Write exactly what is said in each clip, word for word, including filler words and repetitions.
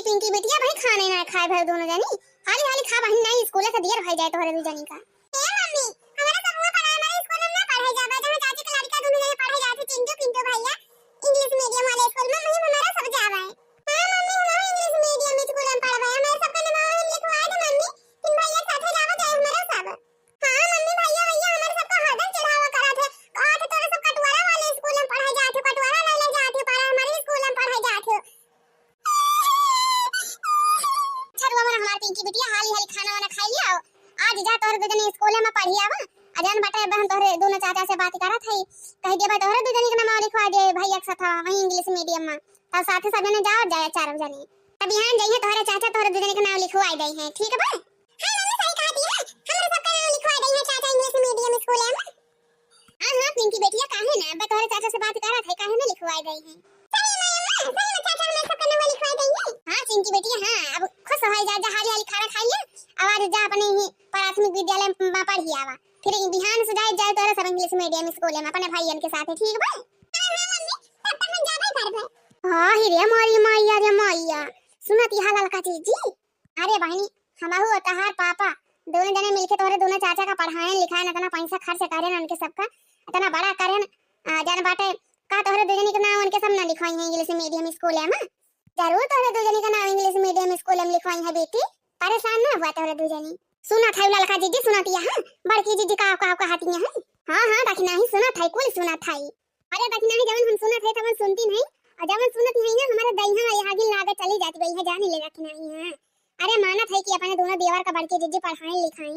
पिंकी बिटिया भाई खाने ना खाए भर दोनों जनी, हाली हाली खा बहिन, नहीं स्कूल से देर भई जाए तोहरे दू जनी का। ए मम्मी, हमारे सब हुआ पढ़ाई, हमारे स्कूल में ना पढ़ाई जाबे, जहाँ चाची के लड़का दोनों जने पढ़े जाते, चिंटू पिंटू भैया, इंग्लिश मीडियम वाले स्कूल में, मम्मी हमारा सब जाबे। हाँ मम्मी, हमारा इंग्लिश मीडियम स्कूल में पढ़बे, हमारे सबका नाम लिखवा दे मम्मी, तीन भैया साथे जाबे जाए हमारा सब। हाँ मम्मी, भैया भैया हमारे सबका हरदम चिढ़ावा करत है, कहत है तोरे सब कटवारा वाले स्कूल में पढ़े जात है, कटवारा ले ले जात है, पर हमारे स्कूल में पढ़े जात है। अच्छा रुआ मना हमार पिंकी बिटिया, हाली हाली खाना वाना खाई लिया, आज जा तोहरे दू जनी स्कूल में पढ़ी आवा। अजान बाटे अब हम तोहरे दोनों चाचा से बात करत हई, कह दिया बा तोहरे दू जनी के नाम लिखवा दे भैया के साथ वहीं इंग्लिश मीडियम में, तब साथे सब जने जाओ जाए चारों जने। तब बिहान जाइए तोहरे चाचा तोहरे दू जनी के नाम लिखवाई दे हैं, ठीक बा? हाँ मम्मी सही कहती है, हमरे सबका नाम लिखवा दे हैं चाचा इंग्लिश मीडियम स्कूल में। हाँ हाँ पिंकी बेटिया, काहे ना, अब तोहरे चाचा से बात करत है, काहे ना लिखवाई दे हैं। सही में अम्मा, सही में चाचा हमारे सबका नाम लिखवा दे हैं। हाँ पिंकी बेटिया, हाँ अब खुश हो जा, जा हाली हाली खाना खा लिया, अब आज जा अपने ही प्राथमिक विद्यालय में पढ़ी आवा, फिर बिहान से जाए जाए तोहरे सब इंग्लिश मीडियम स्कूल में अपने भाइयन के साथ, ठीक बा? हाँ हाँ मम्मी, तब तक हम जाबे करबे। हाँ ही रे मोरी मैया रे मैया, सुनत यहाँ ललका जीजी, अरे बहिनी, हमहू और तहार पापा दोनों जने मिलके तोहरे दोनों चाचा का पढ़ाएन लिखाएन, इतना पैसा खर्च करेन उनके सबका, इतना बड़ा करेन, आ, जान बाटे का तोहरे दू जनी के नाम उनके सब ना लिखवाई हैं इंग्लिश मीडियम स्कूल में? जरूर तोहरे दू जनी के नाम इंग्लिश मीडियम स्कूल में लिखवाई है बेटी, परेशान ना हुआ तोहरे दू जनी। सुनत है ललका जीजी, सुनत यहाँ बड़की जीजी का का कहती है। हाँ हाँ दखिनाही सुनत है, कुल सुनत है। अरे दखिनाही जवन हम सुनत है तवन सुनती नहीं, और जवन सुनत है ना हमारे दहिया ये आगे लागे चली जाती गई है जानी ले दखिनाही है। अरे मानत है कि अपने दोनों देवर का बड़की जीजी पढ़ाई लिखाई,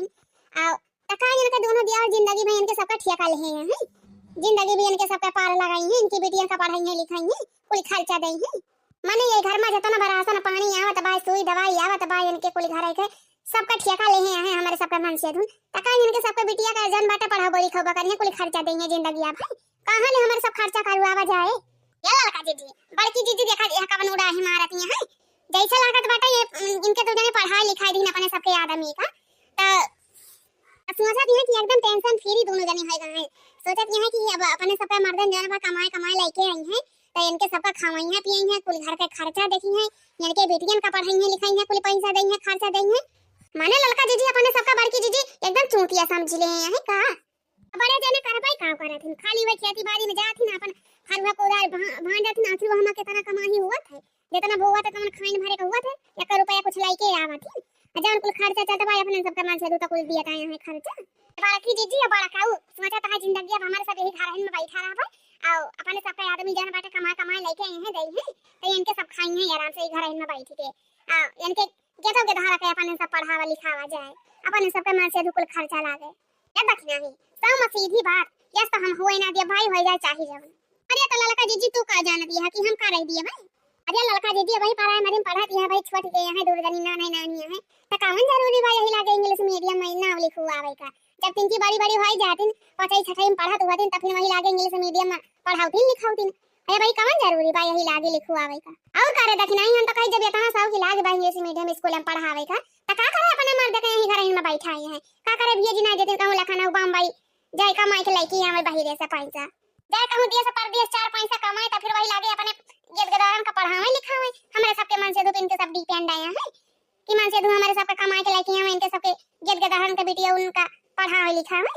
और तका इनके दोनों देवर जिंदगी में इनके सबका ठेका ले हैं, जिंदगी भी इनके सबका पार लगाई है, इनकी बेटियन का पढ़ाई है लिखाई है, कुल खर्चा दे है। माने ये घर में जितना बरासन पानी आवत बा, सुई दवाई आवत बा, इनके कुल घर के सबका ठेका ले हैं हमारे सबका मन से धुन। तका इनके सबका बिटिया का जन बाटे पढ़ाबो लिखाबो करिए, कुल खर्चा दे है जिंदगी आप है। कहाँ ले हमारे सब खर्चा करवावा जाए? या ललका जीजी, बड़की जीजी देखा यह कवन उड़ाही मारत यहाँ है। जैसे लागत बाटे ये, इनके दू जने पढ़ाई लिखाई दीन अपने सबके आदमी का। त सोचत यहाँ कि एकदम टेंशन फ्री दोनों जने हो गए हैं। सोचत यहाँ कि अब अपने सबका मर्दन जन बा कमाए कमाए लेके आई हैं, त इनके सबका खवाई हैं पियाई हैं, कुल घर के खर्चा देखी हैं, इनके बेटियन का पढ़ाई हैं लिखाई हैं, कुल पैसा दे हैं, खर्चा दे हैं। माने ललका जीजी अपने सबका बड़की जीजी एकदम चूतिया समझ ले हैं का? बड़े जने करबै का करत हिन, खाली वही खेती बाड़ी में जात हिन, अपन हरुआ कोदार भा-, भांजत हिन, आखिर वो हमा कितना कमाही हुआ थे, जितना बोवा थे तमन खाइन भरे का हुआ थे, एक रुपया कुछ लाइके आवत हिन। आ जौन कुल खर्चा चलत बा, अपने सबका मन से दू तो कुल दिया ताया है खर्चा। बड़की जीजी और बड़काऊ सोचत है जिंदगी अब हमारे सब यही घरहिन में बैठा रहबे, और अपने सबका आदमी जन बाटे कमा कमा लेके आई हैं, दई हैं, तो इनके सब खाई हैं आराम से यही घरहिन में बैठ के। आ, इनके गेदो गेदहा रखे अपने सब पढ़ावा लिखावा जाए, अपने सबके मन से दू कुल खर्चा लागे। ए दखिनाही, सौ में सीधी बात, यस तो हम होए ना दिए भाई, होए जाए चाहे जवन। अरे तो ललका जीजी तू का जान दिया कि हम का रह दिए भाई? अरे ललका जीजी भाई पढ़ाई मरिम पढ़त यहाँ भाई छोट के यहाँ दूर जनी ना नहीं नानी है। तो कौन जरूरी बा यही लागे इंग्लिश मीडियम में नाम लिखवावे का? जब तिनकी बड़ी बड़ी होई जातिन, पाँचई छठई में पढ़त हुआ दिन, तब फिर वही लागे इंग्लिश मीडियम में पढ़ाउतिन लिखाउतिन। अरे भाई कौन जरूरी बा यही लागे लिखवावे का? और का रे दखिनाही, हम तो कही जब इतना शौक लागे बा इंग्लिश मीडियम स्कूल में पढ़ावे का, त का करे अपने मर्द के यही घर में बैठाए हैं? का करे भैया जी ना देतिन कहूँ लखनऊ बम्बई जाए कमाई के लेके आवे बहिरे से पैसा, जाए कहूँ देश परदेश चार पैसा कमाए, त फिर वही लागे अपने गेद गदारन का पढ़ावे लिखावे। हमरे सबके मन से धूप इनके सब डिपेंड आए हैं कि मन से धूप हमरे सबके कमाए के लेके आवे, इनके सबके गेद गदारन के बिटिया उनका पढ़ावे लिखावे।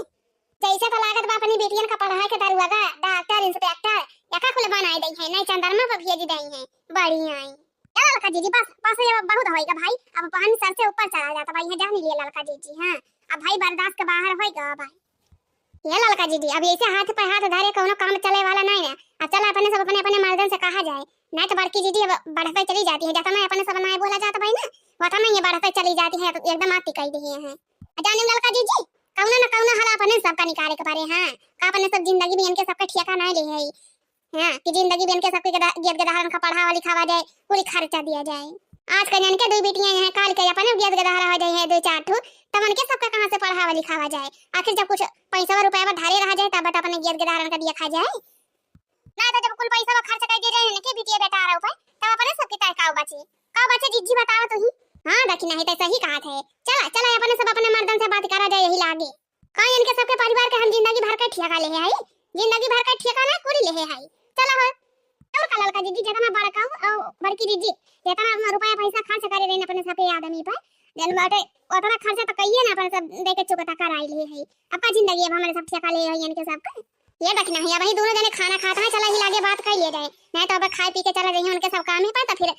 जैसे तो लागत बा अपनी बेटियन का पढ़ाए के दरुआ का डॉक्टर इंस्पेक्टर यका कुल बनाए दई है, नहीं चंद्रमा पर भेज दई है। बढ़िया आई। ए ललका जीजी बस, बस ये बहुत होएगा भाई, अब पानी सर से ऊपर चला जाता भाई, ये जान लिए ललका जीजी। हाँ अब भाई बर्दाश्त के बाहर होएगा भाई। ये ललका जीजी अब ऐसे हाथ पे हाथ धरे कोनो काम चले वाला नहीं है। अब चला अपने सब अपने अपने मर्दन से कहा जाए, नहीं तो बड़की जीजी अब बढ़ते चली जाती है, जतना अपने सब नहीं बोला जाता भाई ना, वतना ये बढ़ते चली जाती है, तो एकदम आती कह दी है। जाने ललका जीजी कौनो न कौनो हल अपने सबका निकाले के पड़े। हाँ का अपने सब जिंदगी में इनके सबका ठेका नहीं ले है। हाँ कि जिंदगी में इनके सबके गदा-, गेद गदारन का पढ़ावा लिखावा जाए, पूरी खर्चा दिया जाए। आज का इनके दो बिटियां हैं, काल के अपने गेद गदारा हो जाए हैं दो चार ठो, तब इनके सबका कहाँ से पढ़ावा लिखावा जाए? आखिर जब कुछ पैसा रुपया धारे रहा जाए तब तो अपने गेद गदारन का दिया खा जाए। ना तो जब कुल पैसा खर्च कर दिया जाए इनके बिटिया बेटा रहो पे, तब अपने सबके ताय काव बचे? काव बचे जीजी बताओ तो ही। हाँ दखिनाही तो सही कहा थे। चला चला अपने सब अपने मर्दन से बात करा जाए यही लागे। का इनके सबके परिवार के हम जिंदगी भर के ठेका ले है, जिंदगी भर के ठेका ना पूरी ले है। चला हो। और का ललका तो जीजी, जितना बड़काऊ और बड़की जीजी, जितना अपना रुपया पैसा खर्च करे रही अपने सबके आदमी पर, जन बाटे, उतना खर्चा तो कहिए ना, अपन सब दे के चुकता कराई लिए है। अब का जिंदगी अब हमारे सब ठेका ले है इनके सबका। ये देख नहीं, अब ही दोनों जने खाना खात हैं, चला ही लागे बात कर लिए जाए, नहीं तो अब खाए पी के चला जाइए उनके सब काम ही पर, तो फिर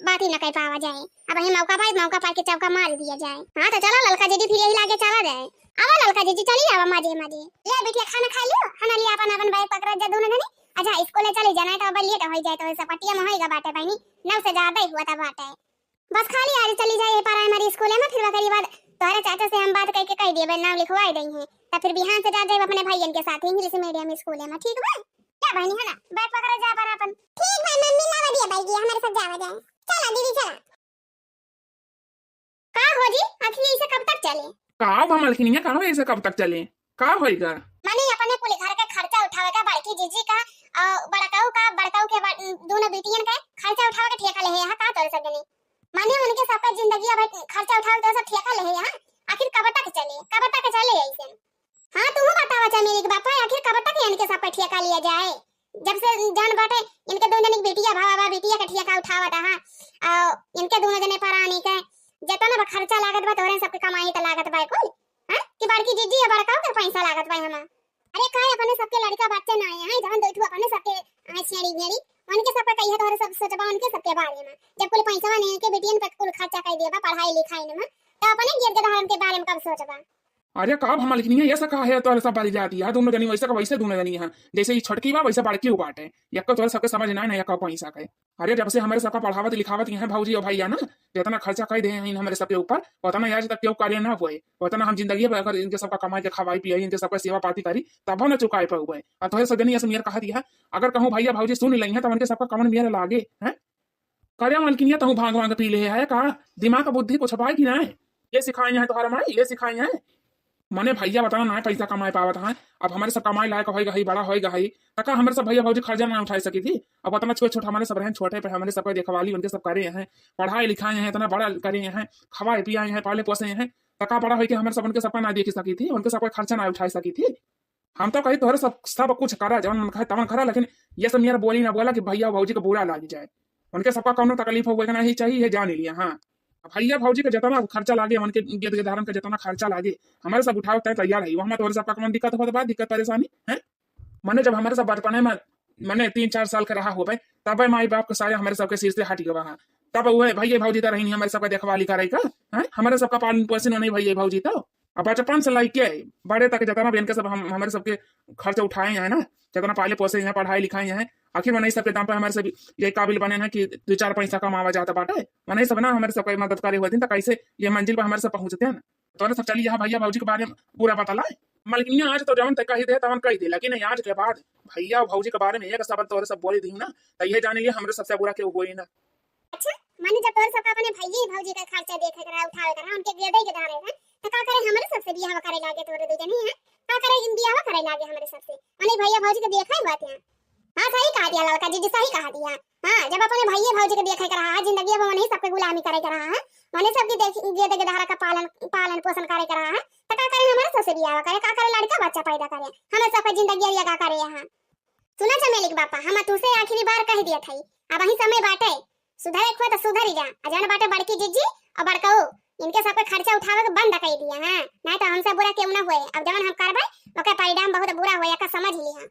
बात ही न कर पावा जाए। अब ही मौका पाए, मौका पाए के चौका मार दिया जाए। हाँ, तो चला ललका जीजी, फिर यही लागे चला जाए। अब ललका जीजी, चली आवा मजे मजे। ले बिटिया, खाना खा लियो, है ना, लिया अपन अपन बैग पकड़ा जा दोनों जने। अच्छा, स्कूल चली जाना है तो अब लेट हो जाए, तो सब पटिया में होएगा बाटे बहनी, नौ से ज्यादा ही हुआ था बाटे। बस खाली आज चली जाए प्राइमरी स्कूल में, फिर ओकरी बाद तोहरे चाचा से हम बात करके कह दिए, नाम लिखवाए दई हैं, तब फिर बिहान से जा जाए अपने भाइयन के साथ इंग्लिश मीडियम स्कूल में, ठीक बा? क्या बहनी, है ना, बैग पकड़ा जा पर अपन। ठीक बा मम्मी, लावा दिया बैग, ये हमारे साथ जावा जाए। चला दीदी, चला। का हो जी, आखिर ऐसे कब तक चले? का हो मलकिनिया, का हो ऐसे कब तक चले? का होइगा? माने अपने कुल घर के खर्चा उठावे का, बड़की जीजी का, अ, बड़काऊ का, बड़काऊ के बा-, दोनों बिटियन के खर्चा उठावे के ठेका ले है यहाँ का तोरे सब जने? माने उनके सबका जिंदगी अब खर्चा उठावे के सब ठेका ले है यहाँ। आखिर कब तक चले, कब तक चले ऐसे? हाँ, तू बतावा चमेली के बापा, आखिर कब तक इनके सबका ठेका लिया जाए? जब से जान बाटे, इनके दोनों जने के बिटिया भावा बा, बिटिया का ठेका उठावत है, आ इनके दोनों जने परानी के जितना बा खर्चा लागत बा, तोहरे सबके कमाई त लागत बा कुल, हाँ? कि बड़की जीजी या बड़काऊ के पैसा लागत बा हमा? अरे काहे, अपने सबके लड़का बच्चे ना आए हैं, जवन दो ठो अपने सबके आए छेड़ी घेड़ी, उनके सबका कहिए तोहरे सब सोचबा उनके सबके बारे में। जब कुल पैसा नहीं के बिटियन पर कुल खर्चा कर दिया बा पढ़ाई लिखाई में, तो अपने गिर के धारन के बारे में कब सोचबा? अरे का भा मलकिनिया, ये सब का है तोहरे सब बारी जाती है, दोनों जनी वैसे का वैसे दोनों जनी है, जैसे ही छोटकी बा वैसे बड़की बाटे, यक्को तोहरे सबके समझ ना है, ना यक्को पैसा के। अरे जब से हमरे सबका पढ़ावत लिखावत यहाँ भौजी और भैया ना, जितना खर्चा कर दे हैं हमरे सबके ऊपर, उतना आज तक क्यों कार्य ना हुए, उतना हम जिंदगी भर अगर इनके सबका कमाई के खवाई पियाई, इनके सबका सेवा पाती करी, तब ना चुकाए पाउबे। और तोहरे सब जनी ऐसे मेर कहा दिया, अगर कहूँ भैया भौजी सुन लें हैं, तो उनके सबका कमन मेर लागे हैं। करे मलकिनिया, तहूँ भांग वांग पी ले है का? दिमाग का बुद्धि कुछ बाय कि नाय? ये सिखाई है तोहरा माई, ये सिखाई है। मने भैया बताओ ना, पैसा कमाए पावत है, अब हमरे सब कमाए लायक होई गई, बड़ा होई गई, त का हमरे सब भैया भौजी खर्चा ना उठाई सकी थी? अब उतना छोट छोट हमरे सब रहन, छोटे पे हमरे सब का देखवाली उनके सब करे हैं, पढ़ाई लिखाए हैं, इतना बड़ा करे हैं, खवाए पियाए हैं, पाले पोसे हैं, त का बड़ा होई के हमरे सब उनके सबका ना देखी सकी थी, उनके सबका खर्चा ना उठाई सकी थी? हम तो कही तोहरे सब, सब कुछ करा, जवन मन कहे तवन करा, लेकिन ये सब मेरा बोली ना बोला कि भैया भौजी को बुरा लाग जाए, उनके सबका कौनो तकलीफ हो, वही चाहिए, ये जान लिया। हाँ, भैया भौजी का जितना खर्चा लागे, उनके गिद्ध के धारन का जितना खर्चा लागे, हमरे सब उठावे तय तैयार है। वहाँ तोहरे सबका कौन दिक्कत होत बा, दिक्कत परेशानी है? मने जब हमरे सब बचपने में, मने तीन चार साल के रहा होबे, तबे माई बाप के सारे हमरे सबके सिर से हट गवा है। तब वह भैया भौजी तो रही हमरे सबका देखवाली करे का, हैं? हमरे सबका पालन पोषण नहीं भैया भौजी तो। अब बचपन से लइके बड़े तक जितना भी इनके सब हम, हमरे सबके खर्च उठाए हैं ना, जितना पाले पोसे हैं, पढ़ाई लिखाए हैं, आखिर मने सबके दाम पे हमरे सब ये काबिल बने हैं कि दो चार पैसा कमावा जाता बाटे। मने सब ना हमरे सबके मदद करे हुए दिन, तो कैसे ये मंजिल पर हमरे सब पहुँचते हैं ना। तोरे सब चली यहाँ भैया भौजी के बारे में पूरा बतलाए। मलकिनिया, आज तो जवन ते कही दे, तवन कही दे, लेकिन आज के बाद भैया भौजी के बारे में एक शब्द तोरे सब बोली दी ना, तो ये जाने लिए हमरे सबसे बुरा केहू होई ना। अच्छा, माने जब तोरे सबका अपने भैया भौजी का खर्चा देखे के रहा, उठावे के रहा, उनके गिरदे के धारे रहा, तो का करे हमरे सबसे बियाह करे लागे तोरे दू जने हैं? का करे इन बियाह करे लागे हमरे सबसे? माने भैया भौजी के देखा ही बात है। हाँ, सही कहा दिया लड़का जीजी, सही कहा दिया। हाँ, जब अपने भैया भौजी के देखे के रहा है, जिंदगी अब उन्हीं सबके गुलामी करे के रहा है, उन्हीं सबके देख, गिरदे के धारा का पालन, पालन पोषण करे के रहा है, तो का करे हमरे सबसे बियाह करे, का करे लड़का बच्चा पैदा करे, हमें सबके जिंदगी अरिया का करे यहाँ। सुना चमेली के बापा, हम तुसे आखिरी बार कह दिया था, अब वही समय बाटे, सुधरे के हुआ तो सुधरी जा, आ जौन बाटे बड़की जीजी और बड़कऊ, इनके सबके खर्चा उठावे के बंद कर दिया, हाँ, नहीं तो हमसे बुरा केहू ना हुए। अब जवन हम करबे, ओकर परिणाम बहुत बुरा होए, एका समझ लिहा।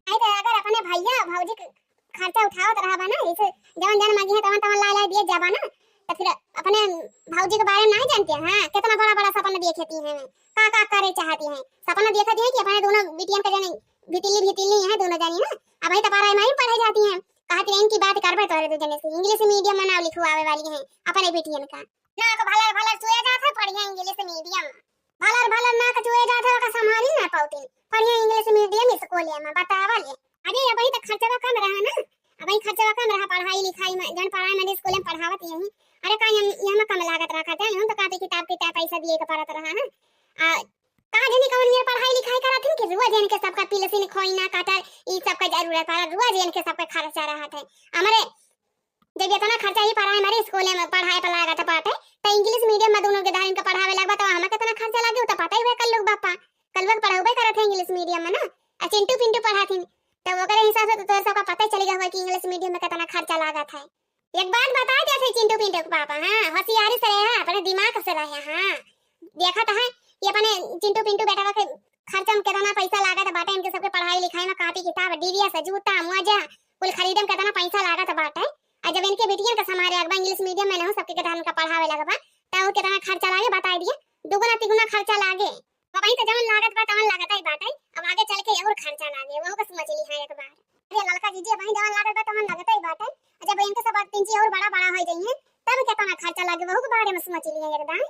आई तो अगर अपने भैया भौजी के खर्चा उठावत रहबा ना, जैसे जवन जवन मांगी है तवन तवन ला ला दिए जाबा ना, तो फिर अपने भौजी के बारे में नहीं जानते हैं, हाँ, कितना बड़ा बड़ा सपना देखे थी हैं, का का करे चाहती हैं, सपना देखे थी कि अपने दोनों बिटियन का जने भितिली भितिली है दोनों जनी ना, अब वही तो बारह माही पढ़े जाती हैं, कहती रही इनकी बात करबे तोरे दो जने से, इंग्लिश मीडियम में नाम लिखवावे वाली हैं अपने बिटियन का। नाक भलर भलर चुए जात है, पढ़िया इंग्लिश मीडियम। भलर भलर नाक चुए जात है, ओका संभाली ना पौतिन। पढ़िया इंग्लिश मीडियम स्कूल में, बतावा ले। अरे, अबही तो खर्चवा कम रहा ना, अबही खर्चवा कम रहा पढ़ाई लिखाई में, जन पढ़ाई में स्कूल में पढ़ावत यही। अरे, का यहाँ, यहाँ में कम लागत रहा खर्चा, यहाँ तो कापी किताब के पैसा दिए के पड़त रहा है। आ, कहाँ जनी कौन मेर पढ़ाई लिखाई करत हन कि रोज इनके सबका पिलसिन, खोइना, कटर, ई सबका जरूरत पड़ा, रोज इनके सबका खर्चा रहत है। हमरे जब इतना खर्चा ही पढ़ाई हमारे स्कूल में पढ़ाई पर लागत बाटे, तो इंग्लिश मीडियम में दोनों के धारिन के पढ़ावे लगबा, तो हमें कितना खर्चा लागे, वो तो पता ही हुआ कल लोग बापा, कल लोग पढ़ावे करत है इंग्लिश मीडियम में ना, आ चिंटू पिंटू पढ़ाथिन, तब ओकरे हिसाब से तो तोहरे सबका पता ही चल गया होगा कि इंग्लिश मीडियम में कितना खर्चा लागत है। एक बात बता दे थे चिंटू पिंटू के पापा, हाँ, होशियारी से रहे, हाँ, अपने दिमाग से रहे, हाँ। देखत है कि अपने चिंटू पिंटू बेटवा के खर्चा में कितना पैसा लागत बाटे, इनके सबके पढ़ाई लिखाई में कॉपी किताब, डीवीएस, जूता, मोजा, कुल खरीदे में कितना पैसा लागत बाटे। और जब इनके बिटियन के संभारे लगबा, इंग्लिश मीडियम में नहीं सबके कितना इनका पढ़ावे लगबा, तब कितना खर्चा लागे बताई दिए, दुगुना तिगुना खर्चा लागे। अब वहीं तो जवन लागत बा तवन लागत ही बाटे, अब आगे चल के और खर्चा लागे, वो का समझ ली है एक बार। अरे ललका जीजी, अब वहीं जवन लागत बा तवन लागत ही बाटे, जब इनके सब तीन चीज और बड़ा बड़ा हो जाइए तब कितना खर्चा लागे, वहू के बारे में समझ ली है एकदम।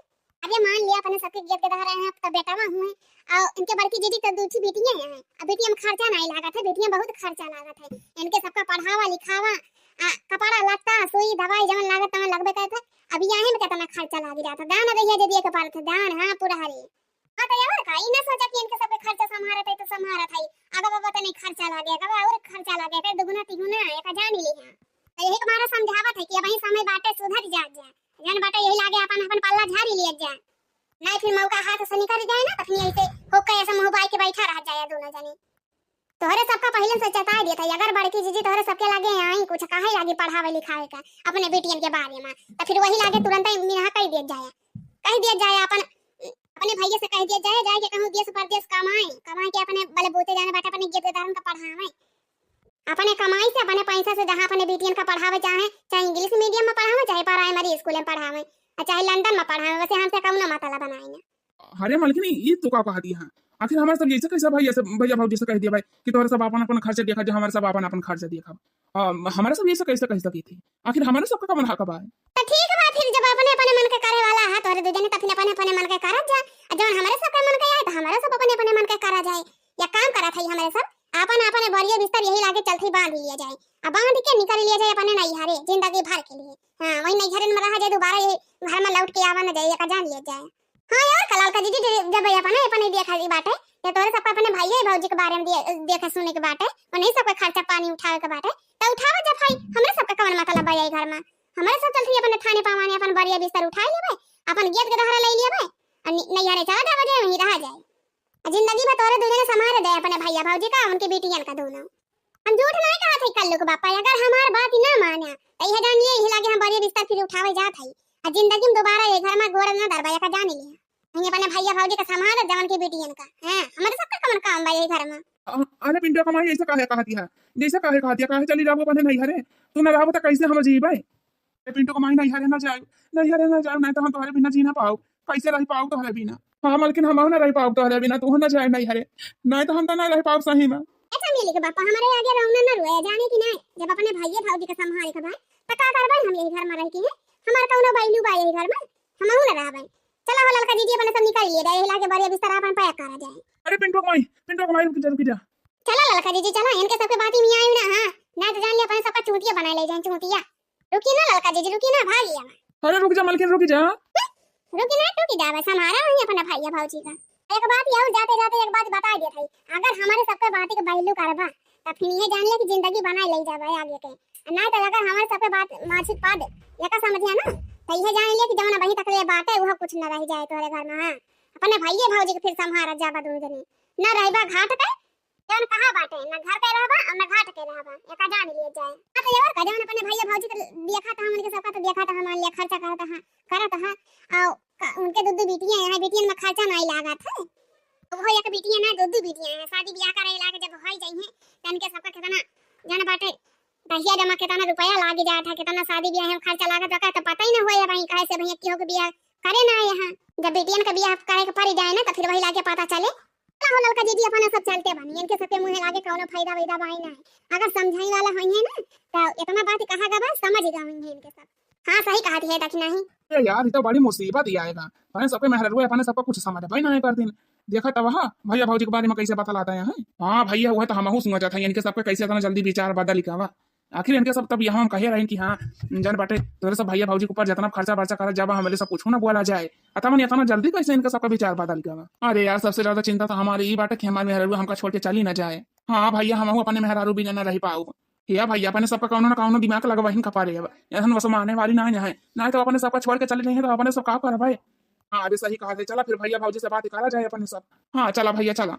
अरे मान लिया अपने सबके गेट के दहरा हैं, अब तो बेटावा हुए, और इनके बड़की जीजी तो दू ठो बेटियां हैं, अब बेटियां में खर्चा नहीं लागत है, बेटियां बहुत खर्चा लागत है, इनके सबका पढ़ावा लिखावा, आ, कपड़ा लत्ता, सुई दवाई जवन लागत तवन लगबे करत है। अब यहीं में कितना खर्चा लाग जाता, दान रहिया दे दिए के पारत है, दान, हाँ, पूरा हरे। हाँ, तो यार का, ई ना सोचा कि इनके सबके खर्चा संभारत है तो संभारत है, अगर बाबा तनी खर्चा लागे, अगर और खर्चा लागे, फिर दुगुना तिगुना एक जान ही लिहा। तो यही के मारे समझावत है कि अब ही समय बाटे, सुधर जा, जा। जन बाटे यही लागे अपन, अपन पल्ला झाड़ी लिया जा, नहीं फिर मौका हाथ से निकल जाए ना, तखनी ऐसे होके ऐसे मुंह बाई के बैठा रह जाए दोनों जने। तोहरे सबका पहिले से चेताई देत है, अगर बड़की जीजी तोहरे सबके लगे आई कुछ कहे लागी पढ़ावे लिखावे का अपने बेटियन के बारे में, तो फिर वही लागे तुरंत ही मिनहा कह दिया जाए, कह दिया जाए अपन, अपने भैया से कह दिया जाए, जाए के कहूँ देश परदेश कमाए, कमाए के अपने बलबूते जाने बाटे अपने गेट के दहरन का पढ़ावे। अपने कमाई से, अपने पैसा से जहाँ अपने बेटियन का पढ़ावे चाहे, चाहे इंग्लिश मीडियम में पढ़ावे, चाहे प्राइमरी स्कूल में पढ़ावे, और चाहे लंदन में पढ़ावे, वैसे हमसे कौनो मतलब बनाए ना। अरे मलकिनी, ई तू का कह दिया है? आखिर हमारे सब ऐसे कैसे भैया से, भैया भौजी से कह दिया भाई कि तोहरे सब अपन अपन खर्चा देखा जा, हमारे सब अपन अपन खर्चा देखा। आ, हमारे सब ऐसे कैसे कह सकी थी? आखिर हमारे सबका कवन हक बा? तो ठीक बा, फिर जब अपने अपने मन के करे वाला है तोहरे दू जने, तो फिर अपने अपने मन के करत जा, आ जौन हमारे सबके मन के आए तो हमारे सब अपने अपने मन के करा जाए। या काम करत है हमारे सब, अपन अपन बोरिया बिस्तर यही लागे चलते बांध लिया जाए, आ बांध के निकल लिया जाए अपने नैहरे जिंदगी भर के लिए। हाँ, वही नैहरे में रहा जाए, दोबारा ये घर में लौट के आवा न जाए, ये का जान लिया जाए। हाँ यार, कलाल का दीदी, जब, जब ये अपने, अपने देखा ही बाटे, ये तोरे सबका अपने भाई भौजी के बारे में दिए, देखे सुने के बाटे, उन्हीं सबके खर्चा पानी उठावे के बाटे, तो उठावे जब भाई, हमरे सबके कवन मतलब बा यही घर में? हमरे सब चलती अपने थाने पावाने अपन बरिया बिस्तर उठाए लेबे, अपन गेट के दहरा ले लेबे, और नि-, नैहरे चला जावे जाए, वहीं रहा जाए। आ जिंदगी भर तोरे दू जने संभाले दे अपने भैया भौजी का, उनके बेटियन का दोनों। हम झूठ नहीं कहा थे कल्लू के बापा, अगर हमार बात ना माने, तो यह जान लिए, यही लागे हम बरिया बिस्तर फिर उठावे जात है। आ जिंदगी में दोबारा ये घर में गोड़ ना दरबा, का जान लिया। वहीं अपने भैया भौजी का संभाल, जवन के बेटियन का। हैं, हमारे सबका कवन काम बा यही घर में? अ-, अरे पिंटू का माई, ऐसे काहे कहती है? जैसे काहे कहती है, काहे चली जाबो अपने नैहरे? तू ना रहबो तो कैसे हम जीबे? ए पिंटू का माई, नैहरे ना जाए, नैहरे ना जाए, नहीं तो हम तोहरे बिना जी ना पाओ। कैसे रह पाओ तोहरे बिना? हाँ मलकिन, हम ना रह पाओ तोहरे बिना, तू ना जाए नैहरे, नहीं तो हम तो ना रह पाओ सही में। अच्छा मिली के बापा, हमारे आगे रोना ना रुए, जाने कि नहीं, जब अपने भैया भौजी का संभाले के भाई, तो का करबे हम यही घर में रह के? हैं, हमार कौनो value बा यही घर में? हमहू ना रहबे। चला हो ललका जीजी, अपने सब निकाल लिए जाए, लाके बरिया बिस्तर अपन pack करा जाए। अरे पिंटू के माई, पिंटू के माई, रुक जा, रुक जा। चला ललका जीजी, चला, इनके सबके बाती में आयु ना, हाँ, ना तो जान लिया अपने सबका चूतिया बना ले जाए, चूतिया। रुकी ना ललका जीजी, रुकी ना, भागी हम। अरे रुक जा मलकिन, रुक जा। हम्म, रुकी ना, टूटी जा बस, हमारा वही अपना भैया भौजी का। एक बात ये और जाते जाते एक बात बता देत है, अगर हमारे सबके बाती के value करबा, तब फिर ये जान लिया कि जिंदगी बनाए ले जाबे आगे के। नहीं तो अगर हमारे सबके बात माछी पद एका समझिया ना, तो यह जान लिया कि जवन अबही तक ले बाटे, वह कुछ न रह जाए तोहरे घर में। हाँ, अपने भैया भौजी के फिर संभारा जाबा दोनों जने। न रहबा घाट के, जवन कहा बाटे, न घर के रहबा और न घाट के रहबा, एका जान लिया जाए। हाँ, तो ये और का, जवन अपने भैया भौजी के देखा था, हमन के सबका तो देखा था, हमारे लिए खर्चा करता है, करता है, और का, उनके दो दो बिटियां हैं, बिटियन में खर्चा नहीं लागत है। वो एक बिटिया ना, दो दो बिटिया हैं, शादी ब्याह करे लागे जब हो जाई हैं, तन के सबका कितना जन बाटे, दहिया जमा कितना रुपया लाग जात है, कितना शादी ब्याह में खर्चा लागत बा, तो पता ही ना हुआ है भाई, कहे से भैया की हो के ब्याह करे ना आए हैं। जब बेटियन का ब्याह करे के पड़ जाए ना, तो फिर वही लागे पता चले। चला हो ललका जीजी, अपना सब चलते बनी, इनके सबके मुँहे लागे कौनो फायदा वायदा बाई ना है। अगर समझाई वाला होई है ना, तो इतना बात कहा गवा, समझ गए होई हैं इनके सब। हाँ, सही कहा थी है, देखी नहीं। ए यार, ये तो बड़ी मुसीबत ही आएगा। अपने सबके मेहररुआ, अपने सबका कुछ समझ भाई ना कर दिन। देखा तब, हाँ, भैया भौजी के बारे में कैसे बतलाता है, हैं? हाँ भैया, वह तो हमहू सुना जाता है, इनके सबके कैसे इतना जल्दी विचार बदल गवा। आखिर इनके सब तब यहाँ हम कहे रहे कि हाँ, जन बाटे, तोरे सब भैया भौजी के ऊपर जितना खर्चा बर्चा करा जाबा, हमरे सब कुछ ना बोला जाए। अतः मन इतना जल्दी कैसे इनके सबका विचार बदल गवा? अरे यार, सबसे ज्यादा चिंता तो हमारे ई बाटे कि हमारे मेहररुआ हमका छोड़ के चली ना जाए। हाँ भैया, हमहू अपने मेहरारू बिना ना रह पाऊ। हे भैया, अपने सबका कौनो ना कौनो दिमाग लगवा ही कपारे अब। ऐसन बस माने वाली ना है, ना तो अपने सबका छोड़ के चले जाइए तो अपने सब का करबे? हाँ, अभी सही कहा थे। चला फिर भैया भौजी से बात करा जाए अपने सब। हाँ, चला भैया, चला।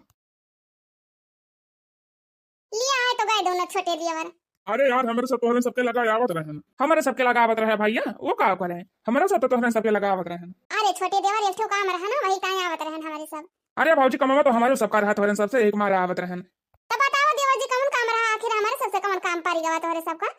ले आए तो आए दोनों छोटे देवर। अरे यार, हमरे सब तोहरे सबके लगा आवत रहन। हमरे सबके लगा आवत रहे भैया, वो का करे? हमरे सब तो तोहरे सबके लगा आवत रहन। अरे छोटे देवर, एक ठो काम रहा ना, वही ताई आवत रहन हमरे सब। अरे भौजी, कमवा तो हमरे सबका रहा, तोहरे सबसे एक मारा आवत रहन। तो बताओ देवर जी, कौन काम रहा आखिर, हमरे सबसे कौन काम पारी गवा तोहरे सबका?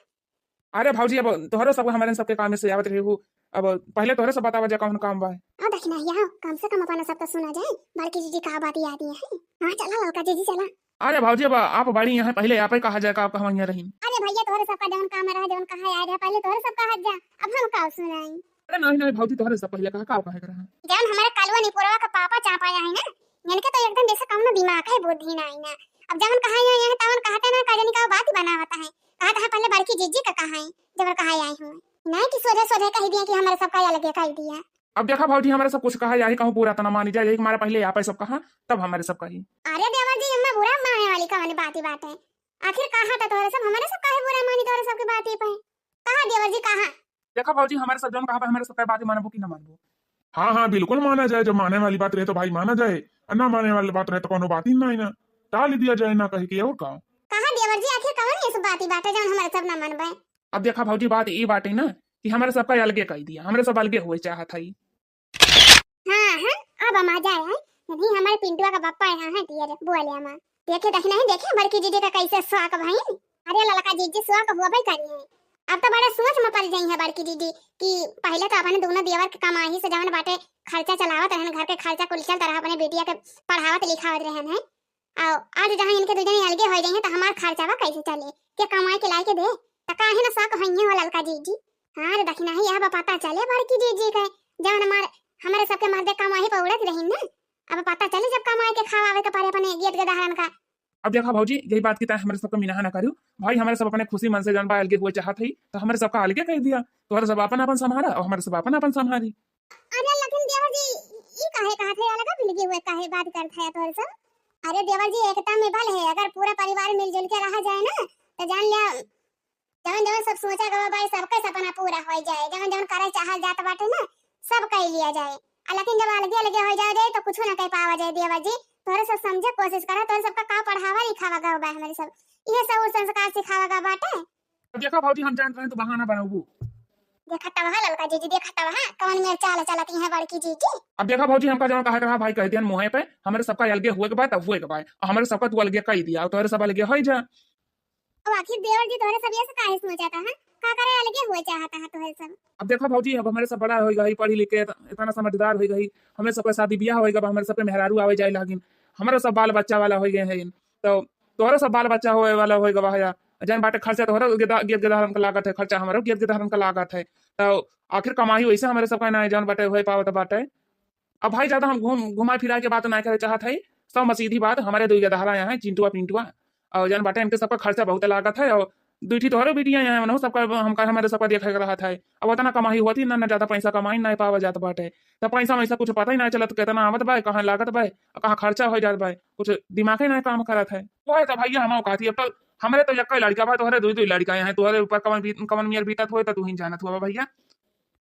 अरे भौजी, अब तोहरे सब हमरे सबके काम से आवत रहे हो। अब पहले तोहरे सब बतावा जा कौन काम बा। हाँ, देखी ना, यहाँ कम से कम अपना सब तो सुना जाए, बड़की जीजी का बात याद ही है। हाँ, चला ललका जीजी, चला। अरे भौजी, अब आप बड़ी यहाँ, पहले आप ही कहा जाए, का आप कहाँ यहाँ रही? अरे भैया, तोहरे सबका जौन काम रहा, जौन कहा याद है, पहले तोहरे सब कहा जा, अब हम का सुनाई? अरे नहीं, नहीं भौजी, तोहरे सब पहले कहा, का कहे के रहा? जौन हमारे कलुआ निपुरवा का पापा चापा आए हैं ना, इनके तो एकदम जैसे कौनो दिमाग है, बुद्धि ना आई ना। अब जवन कहा है, यहाँ तवन कहते ना, का जानी का बात ही बनावत है। कहा तो है पहले बड़की जीजी का कहा है, जब कहा आई हूँ। नहीं कि सोझे सोझे कह दिया कि हमारे सबका अलगे कह दिया। अब देखा भौजी, हमारे सब कुछ कहा, यही कहूँ पूरा तना मानी जाए, यही हमारे पहले आप ही सब कहा, तब हमारे सब कही। अरे देवर जी, अम्मा बुरा माने वाली कवन बात ही बात है? आखिर कहा तो तोहरे सब, हमारे सब काहे बुरा मानी तोहरे सब की बात ही पे? कहा देवर जी, कहा? देखा भौजी, हमारे सब जौन कहा बा, हमारे सबका बात मानबो कि ना मानबो? हाँ, हाँ, बिल्कुल माना जाए। जब माने वाली बात रहे तो भाई माना जाए, और ना माने वाली बात रहे तो कोनो बात ही ना, ना टाल दिया जाए, ना कहे कि और का। कहा देवर जी, आखिर कवन ये सब बात ही बाटे जौन हमारे सब ना मानबे? अब देखा भौजी, बात ई बाटे ना कि हमारे सबका अलगे कह दिया, हमारे सब अलगे हुए चाहत है। हाँ, हाँ, अब हम आ जाए हैं। नहीं, हमारे पिंटुआ का पप्पा यहाँ है, दिया रे, बोले हम। देखे, देखी नहीं, देखे, बड़की दीदी का कैसे शौक भइल। अरे ललका जीजी, शौक होबे करी है। अब तो बड़ा सोच में पड़ जाई है बड़की दीदी कि पहले तो अपने दोनों देवर के कमाई से जवन बाटे खर्चा चलावत रहन, घर के खर्चा कुल चलत रहा, अपने बेटिया के पढ़ावत लिखावत रहन है। और आज जहाँ इनके दू जने अलगे हो जाइए तो हमार खर्चावा कैसे चले? के कमाई के लाई के दे? तो काहे ना शौक होइए हो ललका जीजी? हाँ रे दखिना ही, अब पता चले बड़की जीजी के, जवन हमार, हमारे सबके मर्दे कमाई पे उड़त रही ना। अब पता चले जब कमाई के खावावे के पड़े अपने गेद गदहरन का। अब देखा भौजी, यही बात की ताई हमारे सबका मिनाहा ना करू। भाई हमारे सब अपने खुशी मन से जौन बा अलगे हुए चाहत है, तो हमारे सबका अलगे कह दिया। तोहरे सब अपन अपन संभारा और हमारे सब अपन अपन संभारी। अरे लेकिन देवर जी, ई काहे कहत है अलगा बिलगे हुए काहे बात करत है तोहरे सब? अरे देवर जी, एकता में बल है, अगर पूरा परिवार मिलजुल के रहा जाए ना, तो जान लिया जवन जवन सब सोचा गवा बाई, सबके सपना पूरा हो जाए, जवन जवन करे चाहल जात बाटे ना, सब कई लिया जाए। आ लेकिन जब अलगे अलगे हो जाए जाए तो कुछ ना कह पावा जाए देवर जी। तोहरे सब समझे कोशिश करा, तोहरे सबका का पढ़ावा लिखावा गवा बा हमारे सब, इहे सब संस्कार सिखावा गवा बाटे। अब देखा भौजी, हम जानत रहे तू बहाना बनाबू। देखा तब हा ललका जीजी, देखा तब हा कौन मेर चाल चलत है बड़की जीजी। अब देखा भौजी, हमका जवन कहे के रहा भाई कह दिया मुँहे पे, हमारे सबका अलगे हुए के बा तब हुए के बा, और हमारे सबका तू अलगे कह दिया, और तोहरे सब अलगे हो जा। अब आखिर देवर जी तोहरे सब ये से काहे सोचत है? का करे अलगे हुए चाहत है तोहरे सब? अब देखा भौजी, अब हमारे सब बड़ा हो गई, पढ़ी लिख के इत-, इतना समझदार हो गई, हमारे सबका शादी ब्याह हो गया, हमारे सबके मेहरारू आवे जाए लागिन, हमारे सब बाल बच्चा वाला हो गए हैं, तो तोहरे सब बाल बच्चा होए वाला होए गवा है, जौन बाटे खर्चा तोहरे गेदा-, गेद गदहरन का लागत है, खर्चा हमारे गेद गदहरन का लागत है। तो आखिर कमाई वैसे हमारे सबका ना जौन बाटे होए पावत बाटे। अब भाई ज्यादा हम घूम, घुमा फिरा के बात ना करे चाहत है, सब सीधी बात, हमारे दो गदहरा यहाँ है, चिंटुआ पिंटुआ, और जौन बाटे इनके सबका खर्चा बहुत लागत है, और दुई ठी तोहरे बिटिया यहाँ है, उन्हों सबका हमका, हमारे सबका देखे के रहत है। अब उतना कमाई होती ना, ना ज्यादा पैसा कमाई ना पावा जात बाटे, तो पैसा वैसा कुछ पता ही ना चलत, कितना आवत बा, कहाँ लागत बा, कहाँ खर्चा हो जात बा, कुछ दिमागे ना काम करत है। वो है तो भैया हम कहती, अब तो हमारे तो एक ही लड़का बा, तोहरे दुई दुई लड़का हैं, तोहरे ऊपर कवन बीत, कवन मेर बीतत होए तो तू ही जानत हुआ भैया।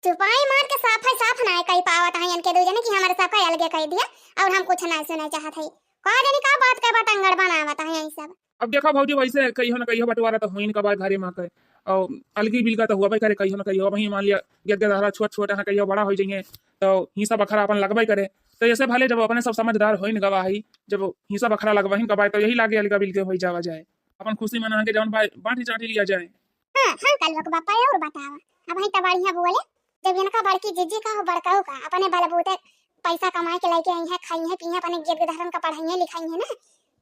चुपाई मार के साफ है साफ ना कही पावत है इनके दू जने कि हमारे सबका अलगे कह दिया और हम कुछ ना सुने चाहत है। का जानी का बात के बटंगड़ बनावत है यही सब। अब देखा भौजी, वैसे कहियो ना कहियो बंटवारा तो होइन का बा घरे मा के, और अलगी बिलगा तो हुआ करे कहियो ना कहियो। वहीं मान लिया गेद गदहरा छोट छोट है, कहियो बड़ा हो जाइए तो हिस्सा बखरा अपन लगबे करे। तो ऐसे भले जब अपने सब समझदार होइन गवा है, जब हिस्सा बखरा लगबहिन का बा तो यही लागे अलगा बिलगे हो जावा जाए, अपन खुशी मना के जौन बा-, बांटी चांटी लिया जाए। हाँ, हाँ, कलुआ के बापा, और बतावा। अब वही तो बढ़िया बोले, जब इनका बड़की जीजी का हो, बड़काऊ का, अपने बलबूते पैसा कमाए के लेके आई है, खाई है, पी है, अपने गेद गदहरन का पढ़ाई है, लिखाई है ना,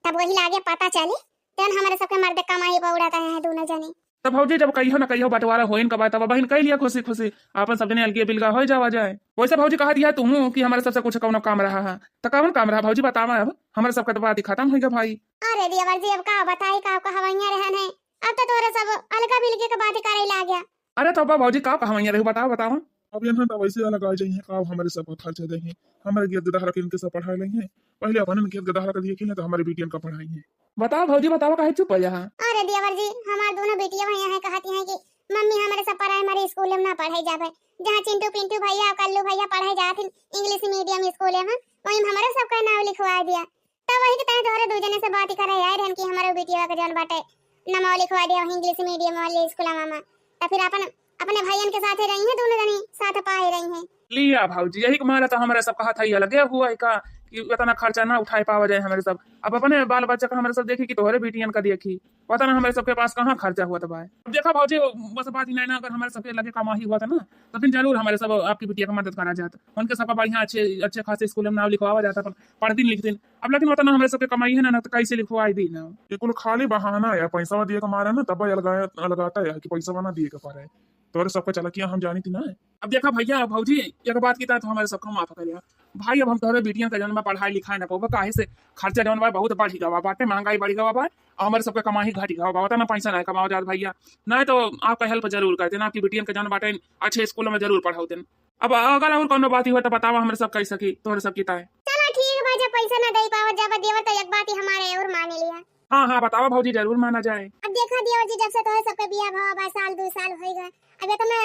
तब वही लागे पता चली, जौन हमारे सबके मर्दे कमाई पर उड़ाता है दोनों जने। तब भौजी, जब कहियो ना कहियो बंटवारा होइन का बा, तब बहिन कह लिया खुशी खुशी, अपन सब जने अलगे बिलगा हो जावा जाए। वैसे भौजी कहा दिया तुहूँ कि हमारे सबसे कुछ कौनो काम रहा है, तो कौन काम रहा भौजी, बतावा, अब हमारे सबका तो बात ही खत्म हो गया भाई। अरे देवर जी, अब का बताई, का कहवैया रहन है, अब तो तोरे सब अलगा बिलगे के बात ही करे लाग गया। अरे तो भौजी, का कहवैया रही, बताओ, बताओ। अब यहाँ तो वैसे अलग आ जाइए, का हमारे सब का खर्चा देंगे, हमारे गेद गदहरा के इनके सब पढ़ा लेंगे, पहले अपन गेद गदहरा के देखे ना तो हमारे बिटियन का पढ़ाई है। बताओ भौजी, बताओ, काहे चुप हो यहाँ? अरे देवर जी, हमार दोनों बिटिया भैया हैं, कहती हैं कि मम्मी हमारे सब प्राइमरी स्कूल में ना पढ़े जावे, जहाँ चिंटू पिंटू भैया और कल्लू भैया पढ़े जात हैं इंग्लिश मीडियम स्कूल में, वहीं हमारे सबका नाम लिखवा दिया। तब वही के तहत तोहरे दू जने से बात ही करे आए रहन कि हमारे बिटिया के जौन बाटे नमवा लिखवा दिया वहीं इंग्लिश मीडियम वाले स्कूल में। तो फिर अपन अपने भाइयन के साथे रही है, दोनों जनी साथ पाए रही है। लिया भौजी, यही के मारा तो हमारे सब कहा था, ये अलगे हुआ है का कि इतना खर्चा ना उठाए पावा जाए हमारे सब। अब अपने बाल बच्चा का हमारे सब देखी कि तोहरे बिटियन का देखी, पता ना हमारे सबके पास कहाँ खर्चा हुआ था भाई। अब देखा भौजी, बस बात ही नहीं ना, अगर हमारे सबके लगे कमाई हुआ था ना, तो फिर जरूर हमारे सब आपकी बिटिया का मदद करा जाता, उनके सबका बढ़िया अच्छे अच्छे खासे स्कूल में नाम लिखवावा जाता, पर पढ़ती लिखती। अब लेकिन पता ना हमारे सबके कमाई है ना, ना तो कैसे लिखवाई दी ना। ये कुल खाली बहाना है, पैसा दिए के मारे ना तब अलगा अलगाता है कि पैसा ना दिए के पारे। तोरे सबका चला किया हम जानी थी ना। अब देखा भैया भौजी, एक बात की तो हमारे सबका माफ करिया भाई। अब हम तोहरे बिटियन का जौन बा पढ़ाई लिखाई ना पावा, काहे से खर्चा जौन बा बहुत बढ़ गवा बाटे, महंगाई बढ़ गवा बा, और हमारे सबके कमाई घट गवा बा, उतना पैसा ना कमावा जात भैया। नहीं तो आपका हेल्प जरूर करते ना, आपकी बिटियन का जौन बाटे अच्छे स्कूल में जरूर पढ़ावते। अब अगर और कोनो बात ही हो तो बतावा, हमारे सब कैसे की तोहरे सब की ताए। चला ठीक बा, जब पैसा ना दे पावा जब देवर तो एक बात ही हमारे और मान लिया। हाँ हाँ बतावा भौजी, जरूर माना जाए। अब देखा देवर जी, जब से तोहरे सबके बियाह भवा बा, साल दो साल होई गए, अब इतना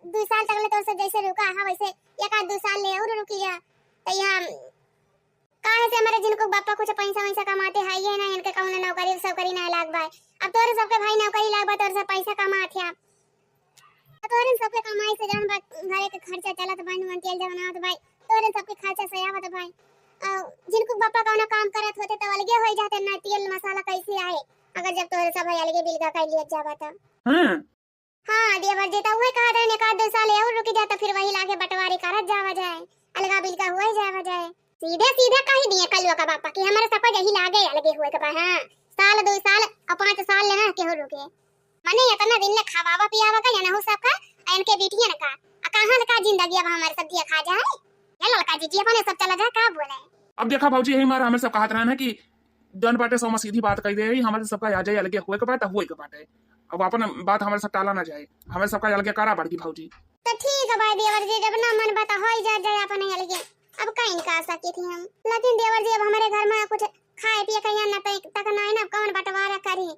दो साल तक ले तो सब जैसे रुका है वैसे एक आध दो साल ले और रुकी जा। तो यहाँ काहे से हमारे जिनको बापा कुछ पैसा वैसा कमाते हैं ये ना, इनके कौनो नौकरी सकरी ना लाग बा। अब तोरे सबके भाई नौकरी लाग बा, तोरे सब पैसा कमात है। तो तोरे सबके कमाई से जौन बा घरे के खर्चा चलत बा, नून तेल जौन आवत बा, तोरे सबके खर्चा से आवत बा। और जिनको बापा कौनो काम करत होते तो अलगे हो जाते ना, तेल मसाला कैसे आए अगर जब तोरे सब अलगे बिलगा कर लिया जावा तो। हाँ। हाँ देवर जी, तो वही कहा था एक आध दो साल और रुकी जाए तो फिर वही लागे बंटवारी करत जावा जाए, अलगा बिलगा हुआ ही जावा जाए। सीधे सीधे कही दिए कलुआ का बापा कि हमारे सबका यही लागे अलगे हुए के बा। हाँ, साल दो साल और पाँच साल लेना केहू रुके। मने इतना दिन ले खवावा पियावा का या ना हो सबका, आ इनके बिटियन का, आ कहाँ का जिंदगी अब हमारे सब दिया खा जाए। ये ललका जी जी अपने सब चला जाए, का बोले? अब देखा भौजी, यही मारा हमें सब कहत रहन है कि जौन बाटे सो सीधी बात कही दे, हमारे सबका आ जाए अलगे हुए के बाटे, हुए के बाटे। अब अपन बात हमारे सब टाला ना जाए, हमारे सबका अलगे करा बड़की भौजी। तो ठीक है भाई देवर जी, जब ना मन बता हो ही जा जाए अपने अलगे। अब कहीं का सकी थी हम, लेकिन देवर जी अब हमारे घर में कुछ खाए पिए का यहाँ ना तक, तक ना है ना, अब कौन बंटवारा करी?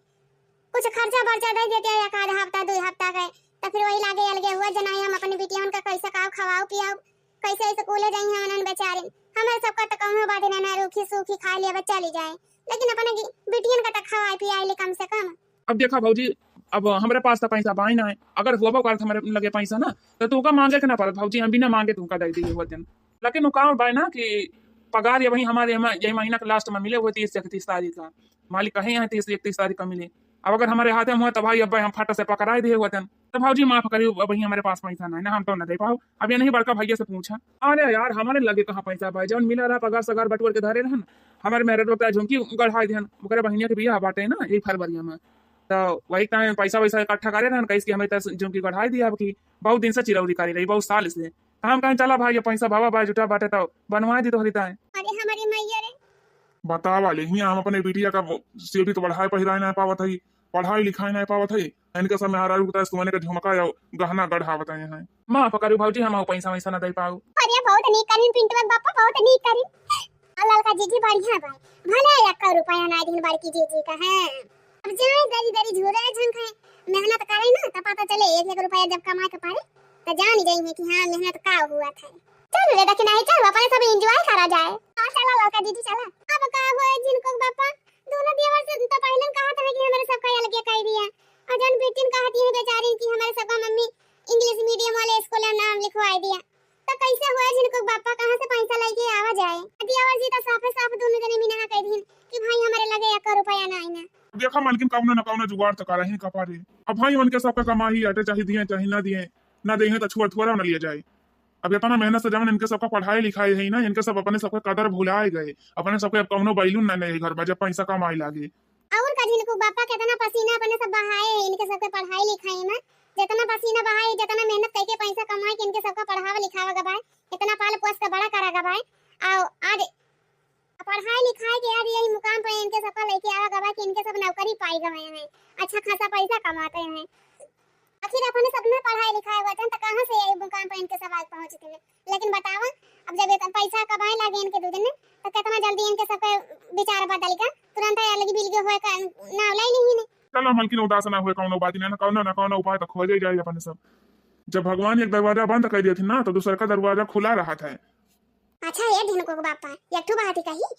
कुछ खर्चा बर्चा दे देते हैं एक आध हफ्ता दो हफ्ता का, तो फिर वही लागे अलगे हुआ जना हम अपनी बिटिया उनका कैसे का खवाओ पियाओ, कैसे स्कूले जाई हैं उन्हन बेचारिन। हमारे सबका तो कहूँ बात ना, ना रूखी सूखी खा लिया बस चली जाए, लेकिन अपने गि-, बिटियन का तो खवाए पियाए ले कम से कम। अब देखा भौजी, अब हमरे पास तो पैसा बाई ना है, अगर हुआ करत हमारे लगे पैसा ना तो तुमका मांगे के ना पड़त भौजी, हम बिना मांगे तुमका दे दिए हुआ दिन। लेकिन वो काम बाय ना कि पगार ये वही हमारे म-, यही महीना के लास्ट में मिले हुए तीस इकतीस तारीख का, मालिक कहे यहाँ तीस इकतीस तारीख का मिले। अब अगर हमारे हाथे में हुआ तो भाई अब हम फट से पकड़ाए दिए हुए दिन। तो भौजी माफ करियो, अब वही हमारे पास पैसा नहीं ना, हम तो ना दे पाओ। अब ये नहीं बड़का भैया से पूछा। अरे यार हमारे लगे कहाँ पैसा भाई, जौन मिला रहा पगार सगार बटुअर के धरे रहन, हमारे मेहररुआ का झुमकी गढ़ाए दिहन, ओकरे बहिनिया के बियाह बाटे ना यही फरवरी में, तो वही टाइम पैसा वैसा इकट्ठा करे रहन, कैसे कि हमें तो झुमकी गढ़ाए दिया अब की बहुत दिन से चिरौरी करी रही, बहुत साल से। तो हम कहें चला भाई ये पैसा बाबा बा जुटा बाटे तो बनवा दी तोहरी ताए। अरे हमारी मैया रे। बतावा ले हियां हम अपने बिटिया का वो सेवित बढ़ाए पहिराए ना पावत है, पढ़ाई लिखाई ना पावत है, इनके सब मेहरारू के सोने के झुमका या गहना गढ़ावत हैं। माफ करू भौजी, हम पैसा वैसा ना दे पाऊ। अरे बहुत नीक करिन पिंटुआ के बापा, बहुत नीक करिन। आ ललका जीजी बढ़िया बा, भले एक रुपया ना दिन बड़की जीजी का है। अब जाए दरी दरी झूरे झंखाए, मेहनत करे ना तो पता चले एक एक रुपया जब कमाए के पारे तो जान जाई है कि हाँ मेहनत का हुआ था। चल रे दखिना है, चल अपने सब एंजॉय करा जाए। हाँ चला ललका जीजी चला। अब का हुआ जिनको बापा, दोनों देवर से तो पहले कहत रहे कि हमारे सबका अलगे कर दिया, और जौन बेटिन कहती है बेचारी कि हमारे सबका मम्मी इंग्लिश मीडियम वाले स्कूल में नाम लिखवाई दिया, तो कैसे हुआ जिनको बापा कहाँ से पैसा लेके आवा जाए? देवर जी तो साफे साफ दोनों जने मिनहा कह दीन कि भाई हमारे लगे एक रुपया ना आई ना। देखा मालकिन, कौनो न कौनो जुगाड़ तो करा ही कपारे। अब भाई उनके सबका कमाई आटे, चाहे दिए चाहे ना दिए, ना दे तो छोड़ थोड़ा ना लिया जाए। अब इतना मेहनत से जवन इनके सबका पढ़ाई लिखाई है ना, इनके सब अपने सबका कदर भुलाए गए, अपने सबके अब कौनो बैलून ना नहीं घर में जब पैसा कमाई लागे। और का झिनकू बापा कितना पसीना अपने सब बहाए है इनके सबके पढ़ाई लिखाई में, जितना पसीना बहाए, जितना मेहनत करके पैसा कमाए के इनके सबका पढ़ावा लिखावा गबाए, इतना पाल पोस के बड़ा करा गबाए, और आज पढ़ाई लिखाई के आज यही मुकाम पर इनके सबका लेके आवा गबाए कि इनके सब नौकरी पाई गए हैं, अच्छा खासा पैसा कमाते हैं। आखिर अपने सब में पढ़ाई लिखाई हुआ था, तो कहाँ से यही मुकाम पर इनके सब आज पहुँचते हैं? लेकिन बतावा, अब जब इतना पैसा कमाए लागे इनके दू जने, तो कितना जल्दी इनके सबके विचार बदल के तुरंत अलग बिलगे होए का नाम ले ली ने। चलो मलकिन, उदास ना हुए, कौनो बात नहीं ना, कौनो ना कौनो उपाय तो खोजे जाए अपने सब। जब भगवान एक दरवाजा बंद कर दिए थे ना, तो दूसर का दरवाजा खुला रहा था। अच्छा ये झिनकू के बापा, एक ठो बात ही कही।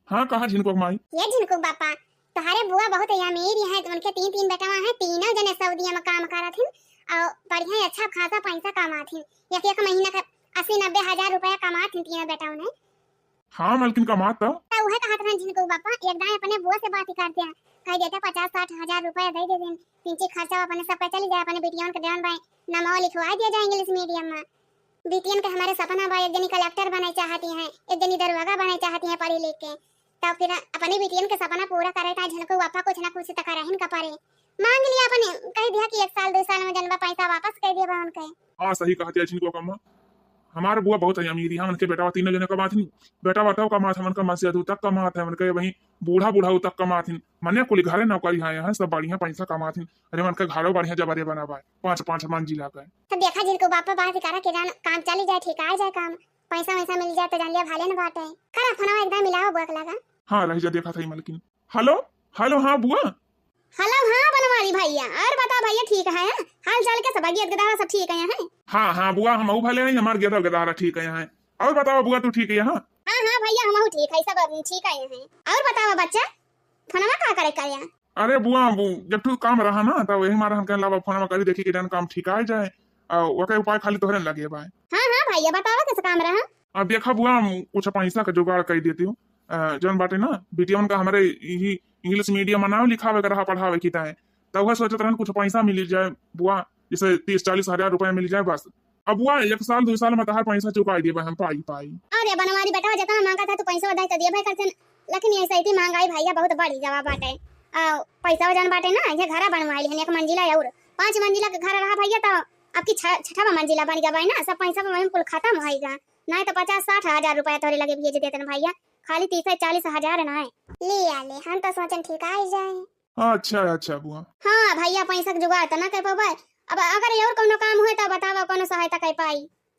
हाँ, कहा झिनकू के माई? ये झिनकू के बापा, तोहरे बुआ बहुत अमीर हैं, उनके तीन तीन बेटवा हैं, तीनों जने सऊदिया में काम करत हिन और बढ़िया अच्छा खासा पैसा कमात हिन। एक एक महीना का अस्सी नब्बे हजार रुपया कमात हिन तीनों बेटवा ने। हाँ मलकिन, कमात तो। तो उहे कहत रहन झिनकू बापा, एक दाई अपने बुआ से बात ही कर दिया, कह देते पचास साठ हजार रुपया दे दे दिन, तीन चीज खर्चा अपने सबका चली जाए, अपने बिटियन के देवन भाई नमो लिखवा दिया जाए इंग्लिश मीडियम में। बिटियन के हमारे सपना बा, एक जनी कलेक्टर बने चाहती हैं, एक जनी दरोगा बने चाहती हैं पढ़ी लिख के। तब फिर अपनी बिटियन के सपना पूरा करे ता झिनकू बापा कुछ ना कुछ तो करहिन का परे। मांग लिया अपने, कह दिया कि एक साल दो साल में जनबा पैसा वापस कर दिया उनके। हाँ सही कहती है झिनकू कम्मा, हमार बुआ बहुत है अमीर, यहाँ उनके बेटा तीनों जने कमात हिन, बेटा बेटा कमात है, उनका मसिया दू तक कमात है, उनके वहीं बूढ़ा बूढ़ा तक कमात हिन, मने कुल घरे नौकरी है, यहाँ सब बढ़िया पैसा कमात हिन। अरे उनके घरों बढ़िया जबरे बना बा, पाँच पाँच मंजिला का। तब देखा झिनकू बापा बात करा के जान काम चली जाए, ठीक आ जाए काम, पैसा वैसा मिल जाए तो जान लिया भाले न बाटे। करा फोनवा एकदम मिलाओ बुआ के लगा। हाँ रह जा, देखा था मलकिन। हेलो, हेलो, हाँ बुआ। हेलो, हाँ बनवारी भैया, और बताओ भैया ठीक है? हाल चाल के सब गेद गदारा सब ठीक है? हाँ हाँ बुआ, हम भले हैं, हमार गेद गदारा ठीक है। और बताओ बुआ, तू ठीक है? हाँ हाँ भैया, हम ठीक है, सब ठीक है। और बताओ बच्चा, फोनवा का करे करे? अरे बुआ, वो जब ठू काम रहा ना, तब वही मारा हम कहला बा फोनवा करी, देखी कि जन काम ठीक आ जाए। आ, ओके उपाय खाली तोहरे लगे बा। हाँ हाँ भैया, बताओ कैसे काम रहा? अब देखा बुआ, हम कुछ पैसा का जुगाड़ कर देती हूँ। अ, जौन बाटे ना, बिटिया उनका हमारे यही इंग्लिश मीडियम में नाम लिखावे के रहा, पढ़ावे की ताए, तब वह सोचत रहन कुछ पैसा मिल जाए बुआ, जैसे तीस चालीस हजार रुपया मिल जाए बस। अब बुआ, एक साल दो साल में तहार पैसा चुकाई देबे हम पाई पाई। अरे बनवारी बेटा, जितना मांगा था तू पैसा उधार तो दिए भाई करते, लेकिन ऐसे इतनी महंगाई भैया बहुत बढ़ी गवा बाटे। आ, पैसा वजन बाटे ना, ये घरा बनवाई लिहन एक मंजिला और पाँच मंजिला के घर रहा भैया, तो आपकी छ-, छठा मंजिला बन गवा है ना, सब पैसा वहीं कुल खत्म होएगा। नहीं तो पचास साठ हजार रुपया तोरे लगे भेज देते ना भैया, खाली तीस चालीस हजार ना है। ले आ ले, हम तो सोचन ठीक आ ही जाए। अच्छा अच्छा बुआ। हाँ भैया, पैसा के जुगाड़ तो ना कर पाबे। अब अगर और कोनो काम हुए तो बतावा, कोनो सहायता कर पाई।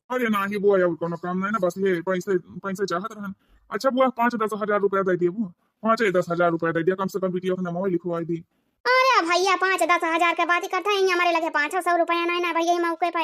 अरे नाही बुआ, और कोनो काम नहीं ना, बस ये पैसे, पैसे चाहत रहन। अच्छा बुआ, पाँच दस हजार रुपया दे दिए बुआ, पाँच दस हजार रुपया दे दिया, कम से कम बिटिया के नाम लिखवाई दी। अरे भैया, पाँच दस हजार के बात ही करता है, हमारे लगे पाँच सौ रुपया नहीं ना भैया, ये मौके पे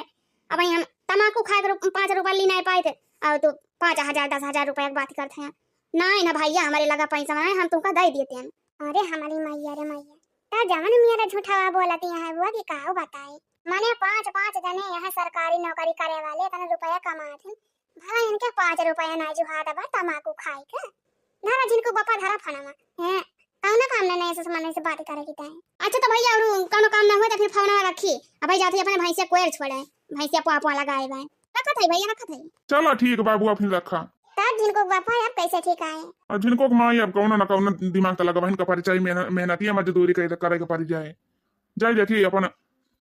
अब हम तमाकू खाए के रु-, पाँच रुपया ली नहीं पाए थे, और तू पाँच हजार दस हजार रुपया की बात करते हैं। नहीं ना भैया, हमारे लगा पैसा नहीं, हम तुमका दे देते हैं। अरे हमारी मैया रे मैया, ता जवन मेरा झूठावा बोलती है बुआ की काऊ बताई। माने पाँच पाँच जने यहाँ सरकारी नौकरी करे वाले इतना रुपया कमात हैं, भला इनके पाँच रुपया ना जुहात बा तमाकू खाए के। धरा झिनकू बापा, धरा फोनवा। हैं, कौनो काम ना नहीं, ऐसे मने से बात करे की ताई। अच्छा तो भैया, और कौनो काम ना हुए तो फिर फोनवा रखी। अब भाई जाती अपने भैंसिया कोयर छोड़े, भैंसिया पुआ पुआ लगाए बा। रखत है भैया, रखत है। चला ठीक बा बुआ, फिर रखा। तब झिनकू बापा अब कैसे ठीक आए? अब झिनकू के माई अब कौनो ना कौनो दिमाग तो लगाबहिन का परिचय, मेहन-, मेहनतिया मजदूरी करे, करे के पड़ जाए। जाए देखी अपन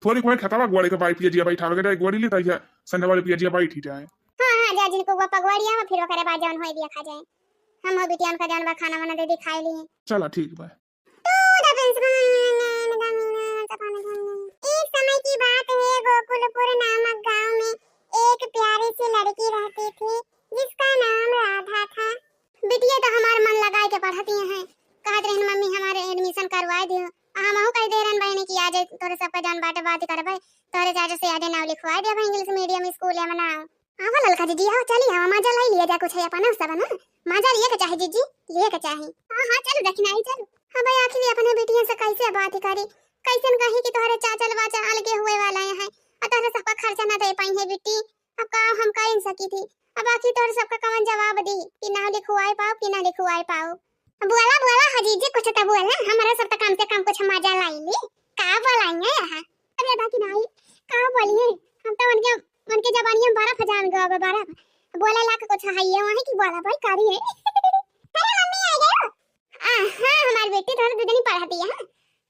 थोड़ी कोई खेतवा गोड़े के बाई पियजिया बैठावे के, जाए गोड़ी ली ताई संध्या वाली पियजिया बैठी जाए। हाँ हाँ, जा झिनकू बापा गोड़िया में, फिर ओकरे बाद जौन होई दिया खा जाए। हम हो बिटिया उनका जौन बा खाना वाना दे दी, खाए लिए। चला ठीक बा। To the principal, एक समय की बात है, गोकुलपुर नामक गांव में एक प्यारी सी लड़की रहती थी, जिसका नाम राधा था। बिटिया तो हमार मन लगाए के पढ़ती हैं, कहत रहन मम्मी हमारे admission करवाए दियो। आ हमहू कह दे रहन बहनी कि आज तोरे सबका जौन बाटे बात करबे, तोरे चाचा से आज नाम लिखवाए देबे इंग्लिश मीडियम स्कूल में नाम। आवा ललका दीदी, आओ चली, आवा मजा लाई लिया जा कुछ है अपना सब ना, मजा लिए के चाहे जीजी, लिए के चाहे। हाँ हाँ चलो दखिनाई चलो। हाँ भाई आखिर अपने बिटिया से कैसे बात करी, कैसन कही कि तोहरे चाचा वाचा अलगे हुए वाला है और तोहरे सबका खर्चा ना दे पाई है बिट्टी। अब का हम कर सकी थी, अब आखिर तोहरे सबका कवन जवाब दी कि ना लिखवाए पाओ कि ना लिखवाए पाओ। बोला बोला हजीजी कुछ तो बोला, हमारा सब तो कम से कम कुछ मजा लाई ली। का बोलाई है यहाँ? अरे दादी नाई, का बोली है? हम तो उनके, उनके जबानिया में बर्फ जाम गवा बा, बर्फ। बोले लायक कुछ है ये वहाँ की बोला भाई करी है। अरे मम्मी आ गयो। आ, हाँ हमारी बेटी तो दो दिन पढ़ती है।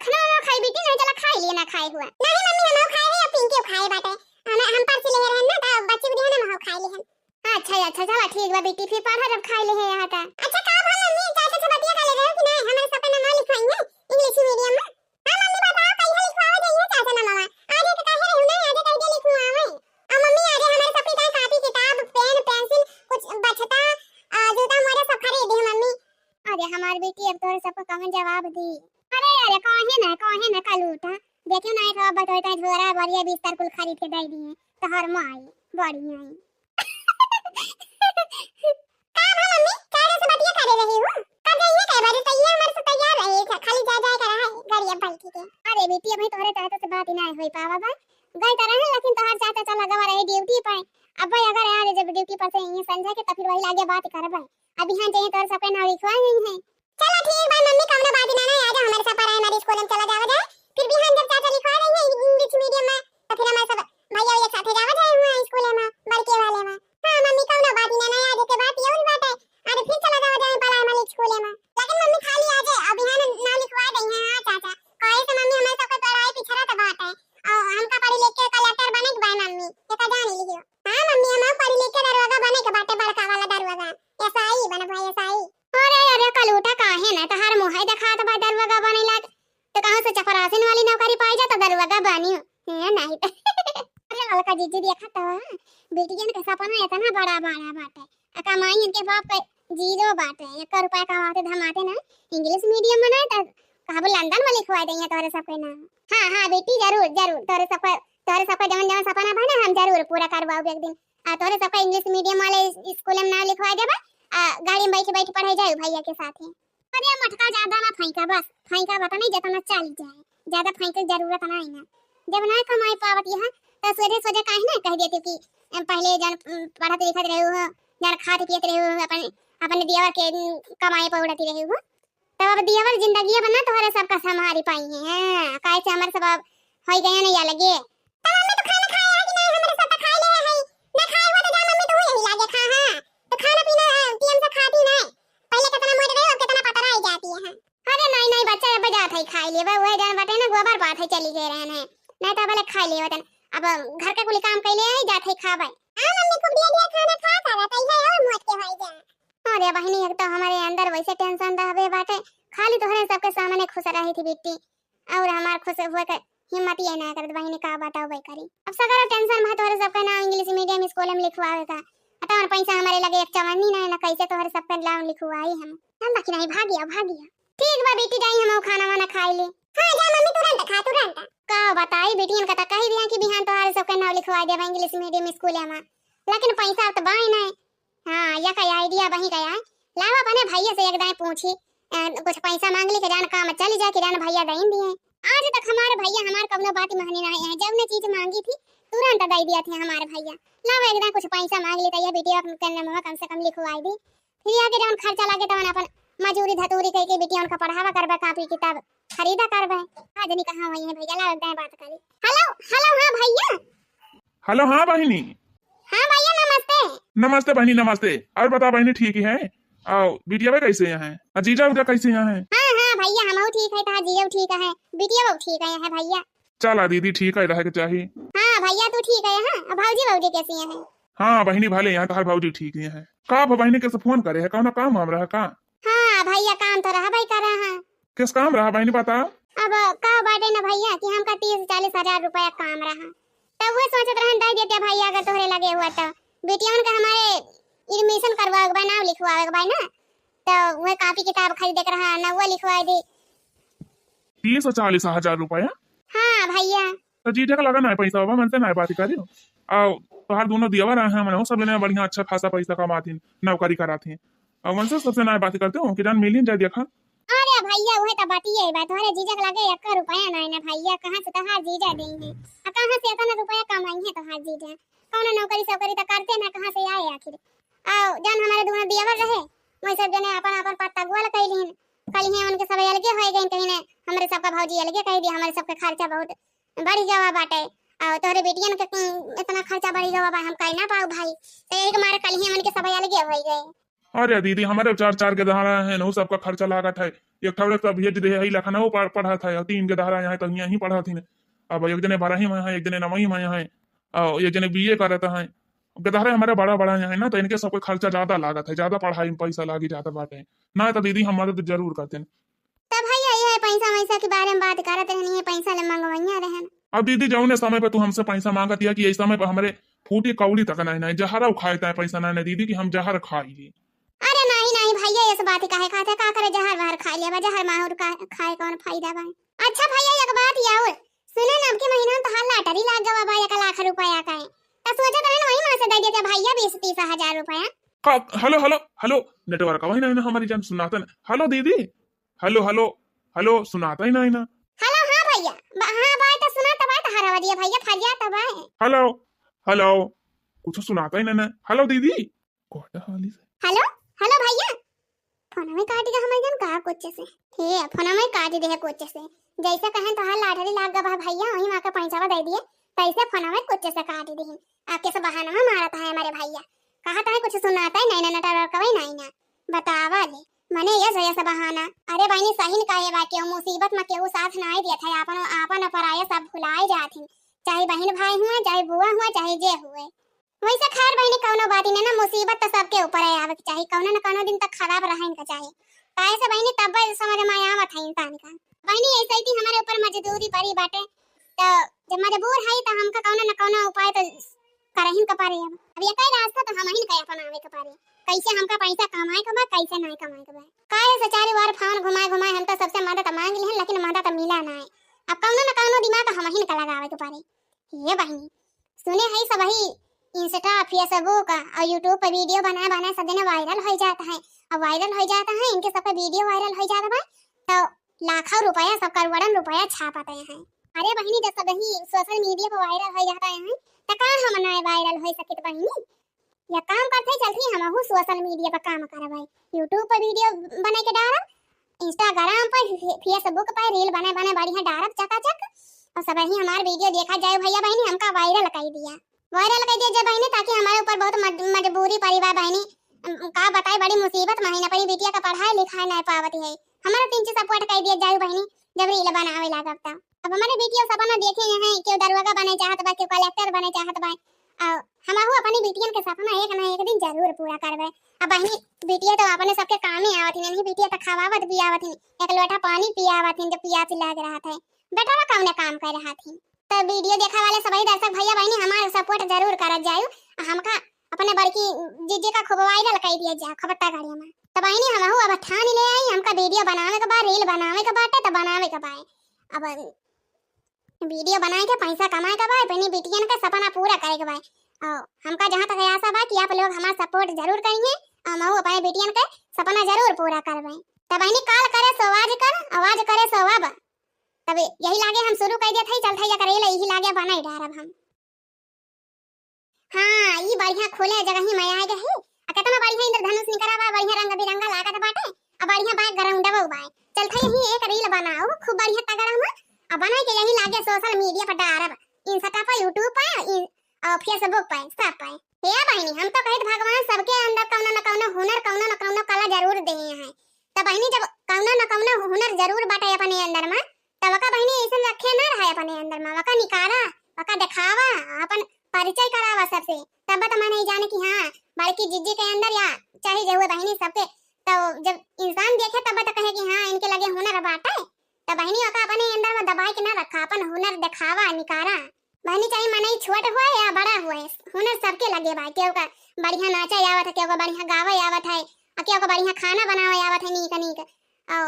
खाना वाना खाई बेटी, नहीं चला खाई लिए ना खाए हुआ। नहीं मम्मी हम खाए हैं, अब पिंकी खाए बाटे। हम, हम पर्ची ले रहे हैं ना, तो बच्ची भी ना हम खाए लिए हैं। अच्छा, अच्छा, चला ठीक बा बेटी, फिर पढ़ा जब खाए ले है यहाँ का। अच्छा, का भला मम्मी, चाचा से बतिया कर ले रहे हो कि नहीं? हमारे सब पे नाम लिखवाई है इंग्लिश मीडियम में। हाँ मम्मी, बताओ, कहिया लिखवावे जाइए चाचा ना मामा? आज तो कहे रहे हो ना, आज कह दे लिखवावे। और मम्मी, आज हमारे सब के कॉपी, किताब, पेन, पेंसिल, कुछ बचता, आ, जूता मोजा सब खरीद दे मम्मी। अरे हमार बेटी, अब तोरे सबको कौन जवाब दी? अरे, अरे, काहे ना, काहे ना, कल उठा। देखियो ना, एक अब तो इतना झोरा, बोरिया, बिस्तर कुल खरीद के दे दिए। तोहर माई, बड़ी आई। का भा मम्मी, चाचा से बतिया करे रही हो? अब जाइए कै बजे, तो ये हमारे से तैयार रहे, खा-, खाली जा जाए का रहा है, गाड़ी अब बैठी के। अरे बेटी, अबहीं तोहरे चाचा से बात ही ना होई पावा बा। गए तो रहे, लेकिन तोहार चाचा चला गवा रहे ड्यूटी पे। अब भाई अगर आज जब ड्यूटी पर से यहीं संझा के, तो फिर वही लागे बात करबे। अब यहाँ जाइए तोहरे सबके नाम लिखवा गई है। चला ठीक बा मम्मी, कौनो बात ही ना, ना, आज हमारे सब प्राइमरी स्कूल में चला जावा जाए। फिर बिहान जब चाचा लिखवा रही है इंग्लिश मीडियम में, तो फिर हमारे सब भैया एक साथे जावा जाए हुआ स्कूल में, बड़के वाले में। हाँ मम्मी, कौनो बात ही ना, ना, आज के बात ये भी बात है, आज फिर चला जावा जाए प्राइमरी स्कूल में। लेकिन मम्मी खाली आज है, अब बिहान ना लिखवा दे हैं। हाँ चाचा, कहे से मम्मी हमारे सबके पढ़ाई पिछड़ा तो बात है, और हमका पढ़ी लिख के कलेक्टर बने के बा मम्मी, ये का जान लियो। हाँ मम्मी, हम पढ़ी लिख के दरोगा बने के बाटे, बड़का वाला दरोगा, एसआई बनब है, एसआई। अरे, अरे, कलूटा काहे ना तोहार मुँह है देखात बा दरुआ बने लाग। तो कहूँ से चपरासिन वाली नौकरी पाई जा तो दरुआ बनी। ए, नहीं तो। अरे ललका जीजी देखा तो, बेटियन के सपना इतना बड़ा बड़ा बाटे। आ कमाई इनके बाप के जीरो बाटे। एक रुपया कमाते धमाते ना, इंग्लिश मीडियम में ना तो कहबो लंदन में लिखवा देंगे तोहरे सबके नाम। हाँ, हाँ बेटी, जरूर, जरूर। तोहरे सबके, तोहरे सबके जवन जवन सपना बा ना, हम जरूर पूरा करवाओ एक दिन। आ तोहरे सबका इंग्लिश मीडियम वाले स्कूल में नाम लिखवा देबा। आ गाड़ी में बैठ बैठ पढ़े जाए भैया के साथे। अरे मटका ज्यादा ना फेंका, बस फेंका बता नहीं, जितना चली जाए, ज्यादा फेंके के जरूरत नहीं ना। जब ना कमाए पावत यहाँ तो सोझे सोझे काहे ना कह देते कि अम, पहले जन अम, पढ़त लिखत रहे हो, जन खात पियत रहे हो, अपन अपन दियावर के अम, कमाए पर उड़ती रहे हो। तब अब दियावर जिंदगी अब ना तोहरे सबका संभारी पाई है। हाँ, काहे से हमारे सब अब होई गए नहीं अलगे। तब हमें तो खाना खाए है कि नहीं, हमारे सब तो खाए ले है, ना खाए हुआ तो जा मम्मी, तू यही लागे खा। हाँ तो खाना पीना टीएम से खाती नहीं, पहले कितना मोट रहे, अब कितना पतरा ही जाती है। हाँ। अरे नहीं नहीं बच्चा, अब जात है खाई लेबे, वह जान बटे ना गोबर पात है चली गए रहन है, नहीं तो भले खाई लेबे तन। अब घर का कुली काम कैले है, जात है खाबे। हाँ मम्मी, खूब दिया दिया खाना खा खा रहता है और मोट के होई जा। अरे बहिनी, एक तो हमारे अंदर वैसे टेंशन रहबे बाटे, खाली तोहरे सबके सामने खुश रही थी बिट्टी, और हमार खुश हुए के हिम्मत ये ना करत बहिनी, का बताओ भाई करी। अब सगरो टेंशन में तोहरे सबके नाम इंग्लिश मीडियम स्कूल में लिखवावे का, अतवन पैसा हमारे लगे एक चवन्नी ना है, ना कैसे तोहरे सबके नाम लिखवाई हम। हम बाकी नहीं, भागिया भागिया। ठीक बा बेटी, जाई हम खाना वाना खाई ले। हाँ जा मम्मी, तुरंत खा, तुरंत। का बताई बेटियन का, त कही भी है कि बिहान तोहरे सबके नाम लिखवा देबा इंग्लिश मीडियम स्कूल में, लेकिन पैसा तो बाई नहीं। हाँ, या का आइडिया बही गया है। लावा अपने भैया से एक दाएं पूछी, अ, कुछ पैसा मांग ली कि जान काम चल जाए कि जान भैया दे दिए। आज तक हमारे भैया हमार कवनो बात माने ना है, जब ने चीज मांगी थी तुरंत दे दिया थे हमारे भैया। लावा एक दाएं कुछ पैसा मांग ली तो ये बिटिया के नाम कम से कम लिखवाई दी। फिर आगे जौन खर्चा लागे तवन अपन मजूरी धतूरी कह के बिटिया उनका पढ़ावा करबे, कापी किताब खरीदा करबे। आज नहीं कहाँ हुई है भैया, लावा एक दाएं बात करी। हेलो, हेलो, हाँ भैया। हेलो, हाँ बहिनी। हाँ भैया, नमस्ते। नमस्ते बहिनी, नमस्ते। और बता बहिनी, ठीक ही है? और बिटिया कैसे यहाँ है? और जीजा उजा कैसे यहाँ है? हाँ, हाँ भैया, हम ठीक है, तहा जीजा ठीक है, बिटिया ठीक है, है भैया। चला दीदी, ठीक है, रहे के चाही। हाँ भैया, तू ठीक है? हाँ, और भौजी, भौजी कैसी है? हाँ बहिनी, भले यहाँ तहार भौजी ठीक ही है। का भ-, बहिनी कैसे फोन करे है? कौनो काम वाम रहा का? हाँ भैया, काम तो रहा भाई, कर रहा है। किस काम रहा बहिनी, बता। अब का बाटे ना भैया कि हमका तीस चालीस हजार रुपया काम रहा, तो वह सोचत रहन दे देते भैया, अगर तोहरे लगे हुआ तो। बेटियन का हमारे एडमिशन करवावे के बा, नाम लिखवावे के बा ना, तो वह कापी किताब खरीदे के रहा ना, वह लिखवा दी। तीस चालीस हजार रुपया? हाँ भैया। तो जीजा का लगा ना पैसा बाबा, मनसे ना बात करियो। आ तोहार दोनों दियावर आए हैं, मने सब जने बढ़िया अच्छा खासा पैसा कमात हैं, नौकरी करात हैं। और मनसे सबसे ना बात करते हो कि जान मिलिन जाए देखा। अरे भैया, वह तो बात ही है, बात तोहरे जीजा के लगे एक रुपया ना है ना भैया, कहाँ से तोहार जीजा देंगे? आ कहाँ से इतना रुपया कमाई है तोहार जीजा? कौनो नौकरी सौकरी तो करते ना, कहाँ से आए आखिर? आओ, जान हमारे दोनों दियावर रहे, वही सब जने अपन अपन पत्ता गोल कइलिन। कल ही उनके सब अलगे हो गए, कहीं ने हमारे सबका भौजी अलगे कह दिया, हमारे सबके खर्चा बहुत बढ़ गवा बाटे। और तोहरे बेटियन के, उम, इतना खर्चा बढ़ गवा बा, हम कह ना पाऊ भाई। तो यही के मारे कल ही उनके सब अलगे हो गए। अरे दीदी, हमारे चार, चार गदहरा हैं, उ सबका खर्चा लागत है। एक ठौरे तो भेज दे है लखनऊ पढ़-, पढ़त है, और तीन गदहरा यहाँ तो यहीं पढ़त ही। अब एक जने बारहवीं में है, एक जने नवीं में है, और एक जने बीए करत है। गदहरा हमारे बड़ा बड़ा यहाँ है ना, तो इनके सबके खर्चा ज्यादा लागत है, ज्यादा पढ़ाई में पैसा लागी जाता बाटे। ना तो दीदी, हम मदद जरूर करते। तब भैया, यह पैसा वैसा के बारे में बात करत रहनी है, पैसा ले मंगवैया रहन। अब दीदी, जौने समय पे तू हमसे पैसा मांगत या कि यही समय पे हमारे फूटी कौड़ी तक नहीं, नहीं, जहरा खाए ताए पैसा नहीं, नहीं दीदी, कि हम जहर खाई। अरे नहीं, नहीं भैया, इस बात काहे खाते, का करे, जहर वहर खा लिया बा, जहर माहुर का खाए कौन फायदा बा? अच्छा भैया, एक बात और सुने ना, अब के महीना में तोहार लॉटरी लाग गवा बा एक लाख रुपया का है, तो सोचत रहन वही माँ से दे देते भैया बीस तीस हजार रुपया। का, हेलो, हेलो, हेलो, नेटवर्क वही नहीं ना हमारी जान, सुनाता ना। हेलो दीदी, हेलो, हेलो, हेलो, सुनाता ही नहीं ना। हेलो, हाँ भैया, ब-, हाँ भाई, तो सुनाता भाई, तो हरावा दिया भैया, फरिया तो भाई। हेलो, हेलो, कुछ सुनाता ही नहीं ना। हेलो दीदी, कोटा हाली से। हेलो, हेलो भैया, फोनवे काट गया हमारे जान का कुछ से। हे, फोनवे काट दे है कुछ से। जैसे कहें तो हाल लाटरी लाग गवा भैया, वही माँ का पैसा दे दिए, तैसे फोनवे कुछ से काट दे। आपके से बहाना मारत है हमारे भैया। कहा था कुछ सुनाता है नहीं ना, नटा कवई नहीं ना। बतावा ले, मने ये सही से बहाना। अरे बहनी सही न कहे बा, केहू मुसीबत में केहू साथ नहीं दिया था, आपन, आपन पराया सब भुलाए जात हैं। चाहे बहन भाई हुए, चाहे बुआ हुए, चाहे जे हुए। वैसे खैर बहनी, कौनो बात ही नहीं ना, मुसीबत तो सबके ऊपर है आवे के चाही, कौनो न कौनो दिन तक खराब रहन का चाही। काहे से बहनी, तब समझ में आवत है इंसान का। बहनी, ऐसे ही थी हमारे ऊपर मजदूरी पड़ी बाटे, तो जब मजबूर है तो हमका कौनो न कौनो उपाय तो करहिन का पारे। अब, अब ये कई रास्ता तो हम ही का अपनावे के पारे, कैसे हमका पैसा कमाए के बा, कैसे नहीं कमाए के बा। काहे से चारों ओर फोन घुमाए घुमाए हम तो सबसे मदद मांग लिहन, लेकिन मदद मिला नहीं। अब कौनो न कौनो दिमाग हम ही का लगावे के पारे। ये बहनी, सुने है सब ही Insta, Facebook और YouTube पे video बनाए बनाए सब जने viral हो जाता है। अब viral हो जाता है, इनके सबके video viral हो जाता है, तो लाखों रुपया, सब करोड़न रुपया छापते हैं। अरे बहनी, जब सब ही social media पर viral हो जाता है, तो का हम ना viral हो सकित बहनी? या काम करते चलती हमहू social media पर काम करबै, YouTube पर video बना के डारब, Instagram पर, फे-, Facebook पर reel बने बने बढ़िया डारब चकाचक, और सब ही हमार video देखा जाए भैया बहनी, हमका viral कर दिया, viral कर दिया जब बहनी, ताकि हमारे ऊपर बहुत मज-, मजबूरी पड़ी बा बहनी। अम, का बताई, बड़ी मुसीबत में है, अपनी बिटिया का पढ़ाई लिखाई नहीं पावत है, हमारा तीन चीज support कर दिया जाए बहनी, जब reel बनावे लागब तब। अब हमारे बिटिया सपना देखे हैं, केहू दरोगा बने चाहत बा, केहू कलेक्टर बने चाहत बा, और हमहू अपनी बिटियन के सपना एक ना एक दिन जरूर पूरा करबे। अब बहनी, बिटिया तो अपने सबके कामे आवत हिन, नहीं बिटिया तो खवावत भी आवत हिन, एक लोटा पानी पियावत हिन जब पियास लाग रहत है, बेटवा कौने काम कर रहत हिन। तो video देखा वाले सभी दर्शक भैया बहनी हमार support जरूर करत जायु, आ हमका अपने बड़की जीजी का खूब viral कर दिया जा खबरता गाड़ी में। तो बहनी हमहू अब ठान ले आई, हमका video बनावे के बा, reel बनावे के बाटे तो बनावे के बा। अब video बनाए के पैसा कमाए के बा, अपनी बिटियन का सपना पूरा करे के बा। और हमका जहाँ तक आशा बा कि आप लोग हमार support जरूर करेंगे, हमहू अपने बिटियन के सपना जरूर पूरा करबे। तब बहनी काल करे सो आज कर, आवाज करे सो अब। तब यही लागे हम शुरू कर देत हई, चलत हई या करे ले, यही लागे बनाई डारब हम। हाँ, ई बढ़िया खुले जगही में आए गए। आ केतना बढ़िया इंद्रधनुष निकरा बा, बढ़िया रंग बिरंगा लागत बाटे। आ बढ़िया बाय ground बा, बाय। चलत हई यही एक reel बनाओ, खूब बढ़िया तगड़ा में। आ बनाई के यही लागे social media पर डारब, Insta पर, YouTube पर, इन-, और Facebook पर, सब पर। हे बहनी, हम तो कहित भगवान सबके अंदर कौनो न कौनो हुनर, कौनो न कौनो कला जरूर देहे हैं। त बहिनी, जब कउनो न कउनो हुनर जरूर बाटे अपने अंदर मा, त वका बहिनी अइसन रखे ना रहे अपने अंदर मा, वका निकारा, वका देखावा, अपन परिचय करावा सबसे। तब त माने ई जाने कि हाँ, बड़की जिज्जी के अंदर या चाहे जे हुए बहिनी सबके, त जब इंसान देखे तब त कहे कि हाँ, इनके लगे हुनर बाटे। त बहिनी, वका अपने अंदर मा दबाए के ना रखा, अपन हुनर देखावा, निकारा। बहिनी, चाहे मनई छोट हुए या बड़ा हुए, हुनर सबके लगे बा। केहू का बढ़िया नाचे आवत है, केहू का बढ़िया गावे आवत है, आ केहू का बढ़िया खाना बनावे आवत है नीक नीक, और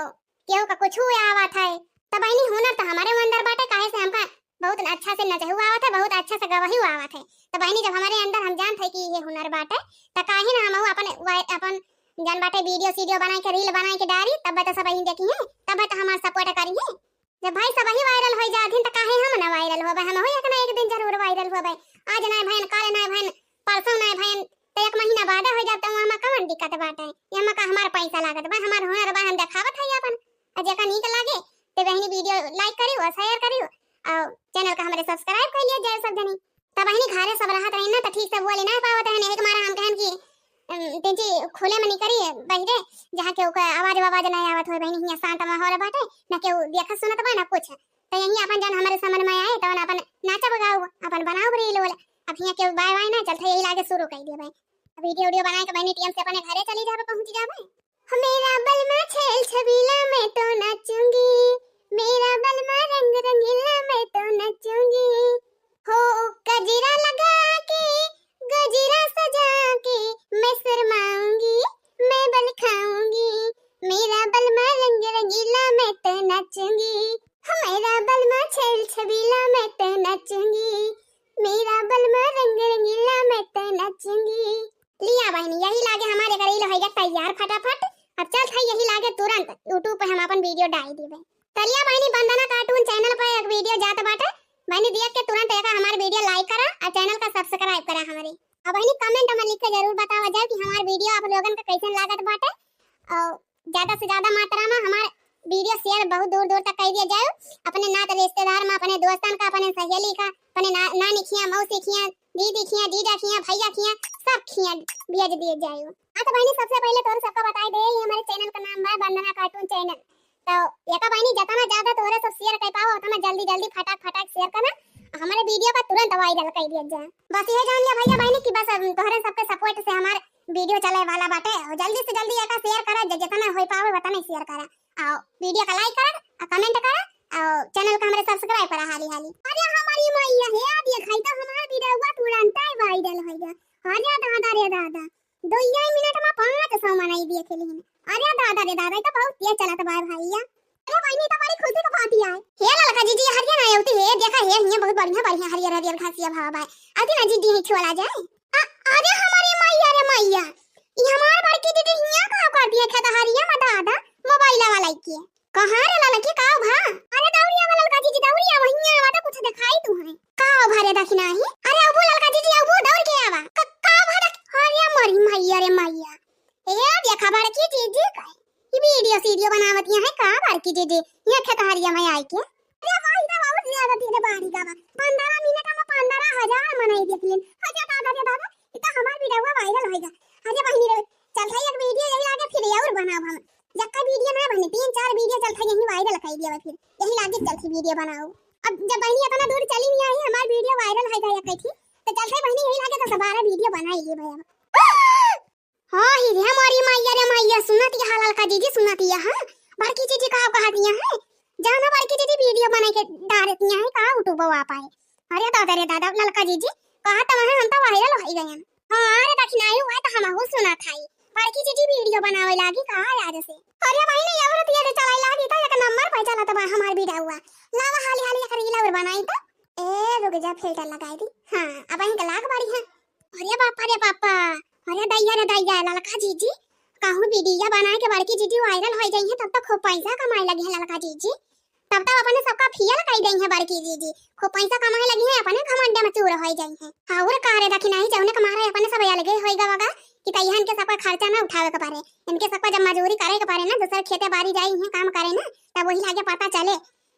केहू का कुछ आवत है। त बहिनी, हुनर त हमारे अंदर बाटे, काहे से हमका बहुत अच्छा से नचहू आवत है, बहुत अच्छा से गवहू आवत है। त बहिनी, जब हमारे अंदर हम जानत है कि ये हुनर बाटे, त काहे ना हमहू अपन वाय-, अपन जन बाटे video सीडियो बनाए के, reel बनाए के डारी, तब त सब बहिनी देखी है, तब त हमार support करी है। जब भाई सबही viral होइ जाथिन, त काहे हम ना viral होबे? हमहू एक ना एक दिन जरूर viral होबे। आज नाय भयन, काले नाय भयन, परसों नाय भयन, त एक महीना बादे होइ जात, त ओमा कवन दिक्कत बाटे? एमा का हमार पैसा लागत बा, हमार हुनर बा, हम देखावत हई आपन। आ जेका नीक लागे, त बहिनी video like करियो, share करियो, और channel का हमरे subscribe कर लिया जाए सब जनी। त बहिनी, घरे सब रहत रही ना, त ठीक से बोले ना पावत रहन, एक मारा हम कहन कि, अम, तिनची खुले में निकरी बहिरे, जहाँ केहू का आवाज वावाज नहीं आवत होए बहिनी, हियाँ शांत माहौल बाटे, ना केहू देखत सुनत बा, ना कुछ। त यही अपन जन हमरे समझ में आए, तवन अपन नाचब गाओ, अपन बनाओ reel उल। अब हियाँ केहू बाय वाय ना चलत है, यही लागे शुरू कर दिए भाई। अब video उडियो बनाए के बहिनी टीएम से अपने घरे चली जाबे, पहुँच जाबे। हो मेरा बलमा छैल छबीला, मैं तो नाचूंगी, मेरा बलमा रंग रंगीला, मैं तो नाचूंगी। हो गजरा लगा के, गजरा सजा के, मैं शर्माऊंगी, मैं बल खाऊंगी। मेरा बलमा रंग रंगीला, मैं तो नाचूंगी। हो मेरा बलमा छैल छबीला, मैं तो नाचूंगी, मेरा बलमा रंग रंगीला, मैं तो नाचूंगी। लिया बहिनी, यही लागे जायो, अपने नात रिश्तेदार मा, अपने दोस्तन का, अपने सहेली का, अपने ना-, नानी खिया, मौसी खिया, दीदी खिया, जीजा खिया, भैया खिया, सब खिया भेज दिए जायो। हाँ तो बहनी, सबसे पहले तोहरे सबका बताई दे, ये हमारे channel का नाम बा वंदना cartoon channel। तो एका बहनी, जितना ज्यादा तोहरे सब share कर पाओ, उतना जल्दी जल्दी फटाक फटाक share करना, हमारे video का तुरंत viral कर दिया जाए। बस ये जान लिया भैया बहनी कि बस, अम, तोहरे सबके support से हमारे video चले वाला बाटे, और जल्दी से जल्दी एका share करा, ज-, जितना हो पावे उतना ही share करा। और video का like करा, और comment करा, और channel का हमारे subscribe करा हाली हाली। अरे हमारी मैया, हे आ देखाई तो हमार video तुरंत ही viral हो गया। अरे दादा रे दादा, दुइये मिनट मा पाँच सौ मनई देख लिहिन। अरे दादा रे दादा, ई तो बहुत तेज चलत बा भैया। अरे बहिनी, ई तो बड़ी खुशी का बात है। हे ललका जीजी, हरियर ना होती है, देखा है, हियाँ बहुत बढ़िया बढ़िया हरियर हरियर घासिया भवा बा। आती ना जीजी, ही छुआ ला जाए। अ-, अरे हमारे मैया रे मैया, ई हमार बड़की दीदी हियाँ का कर दिया खेत हरिया मा दादा, मोबाइल वाला के। कहाँ रे ललकी, का भा? अरे दौड़िया आवा ललका जीजी, दौड़िया आवा, हियाँ आवा तो कुछ देखाई तू है। का भा रे दखिनाही? अरे अबू ललका जीजी, अबू दौड़ के आवा। का, का भा रे? अरे मरी मैया रे मैया। ए देखा बड़की जीजी का, ई video सीडियो बनावत यहाँ है का बड़की जीजी? ये खेत हरिया मा आई के। अरे वाह, ई तो बहुत ज्यादा तेरे बारी का बा। पन्द्रह मिनट मा पन्द्रह हजार मनई देख लेन। अच्छा दादा रे दादा, ई तो हमार video viral होएगा। अरे बहिनी रे, चल भाई एक video यही लागे फिर और बनाओ हम। जक्का video ना बने, तीन चार video चल भाई यही viral कर दिया फिर। यही लागे चल भाई video बनाओ। अब जब बहिनी इतना दूर चली नहीं आई, हमार video viral होएगा या कही, तो चल भाई बहिनी यही लागे दस बारह video बनाई ली भाई अब। हाँ, ही रे मोरी मैया रे मैया, सुनत यहाँ ललका जीजी, सुनत यहाँ। बड़की जीजी का कहत यहाँ है? जाना बड़की जीजी video बनाई के डारत यहाँ है, का YouTube वा पाए। अरे दादा रे दादा, ललका जीजी, कहा तो वहाँ हम तो viral हो गए हैं। हाँ, अरे दखिनाही हुआ तो हमहू सुनत है। बड़की जीजी video बनावे लागी कहा आज से। अरे बहिनी, ये व्रत ये चलाई लागी तो एक नंबर पे चलत बा हमार video हुआ। लावा हाली हाली एक reel और बनाई तो। ए, रुक जा, filter लगाई दी। हाँ, अब इनका लाग बाड़ी है। अरे बापा रे बापा, अरे दैया रे दैया, ललका जीजी, कहूँ video बनाए के बड़की जीजी viral हो जाई है, तब तो खूब पैसा कमाए लगी है ललका जीजी। तब तो अपने सबका फेल कर देई है बड़की जीजी, खूब पैसा कमाए लगी है, अपने घमंड मा चूर हो जाई है। और का रे दखिनाही, जौने के मारे अपने सब अलगे होई गवा गा कि तैया इनके सबका खर्चा ना उठावे के पड़े, इनके सबका जब मजूरी करे के पड़े ना, दूसर खेते बारी जाई है काम करे ना, तब वही लागे पता चले।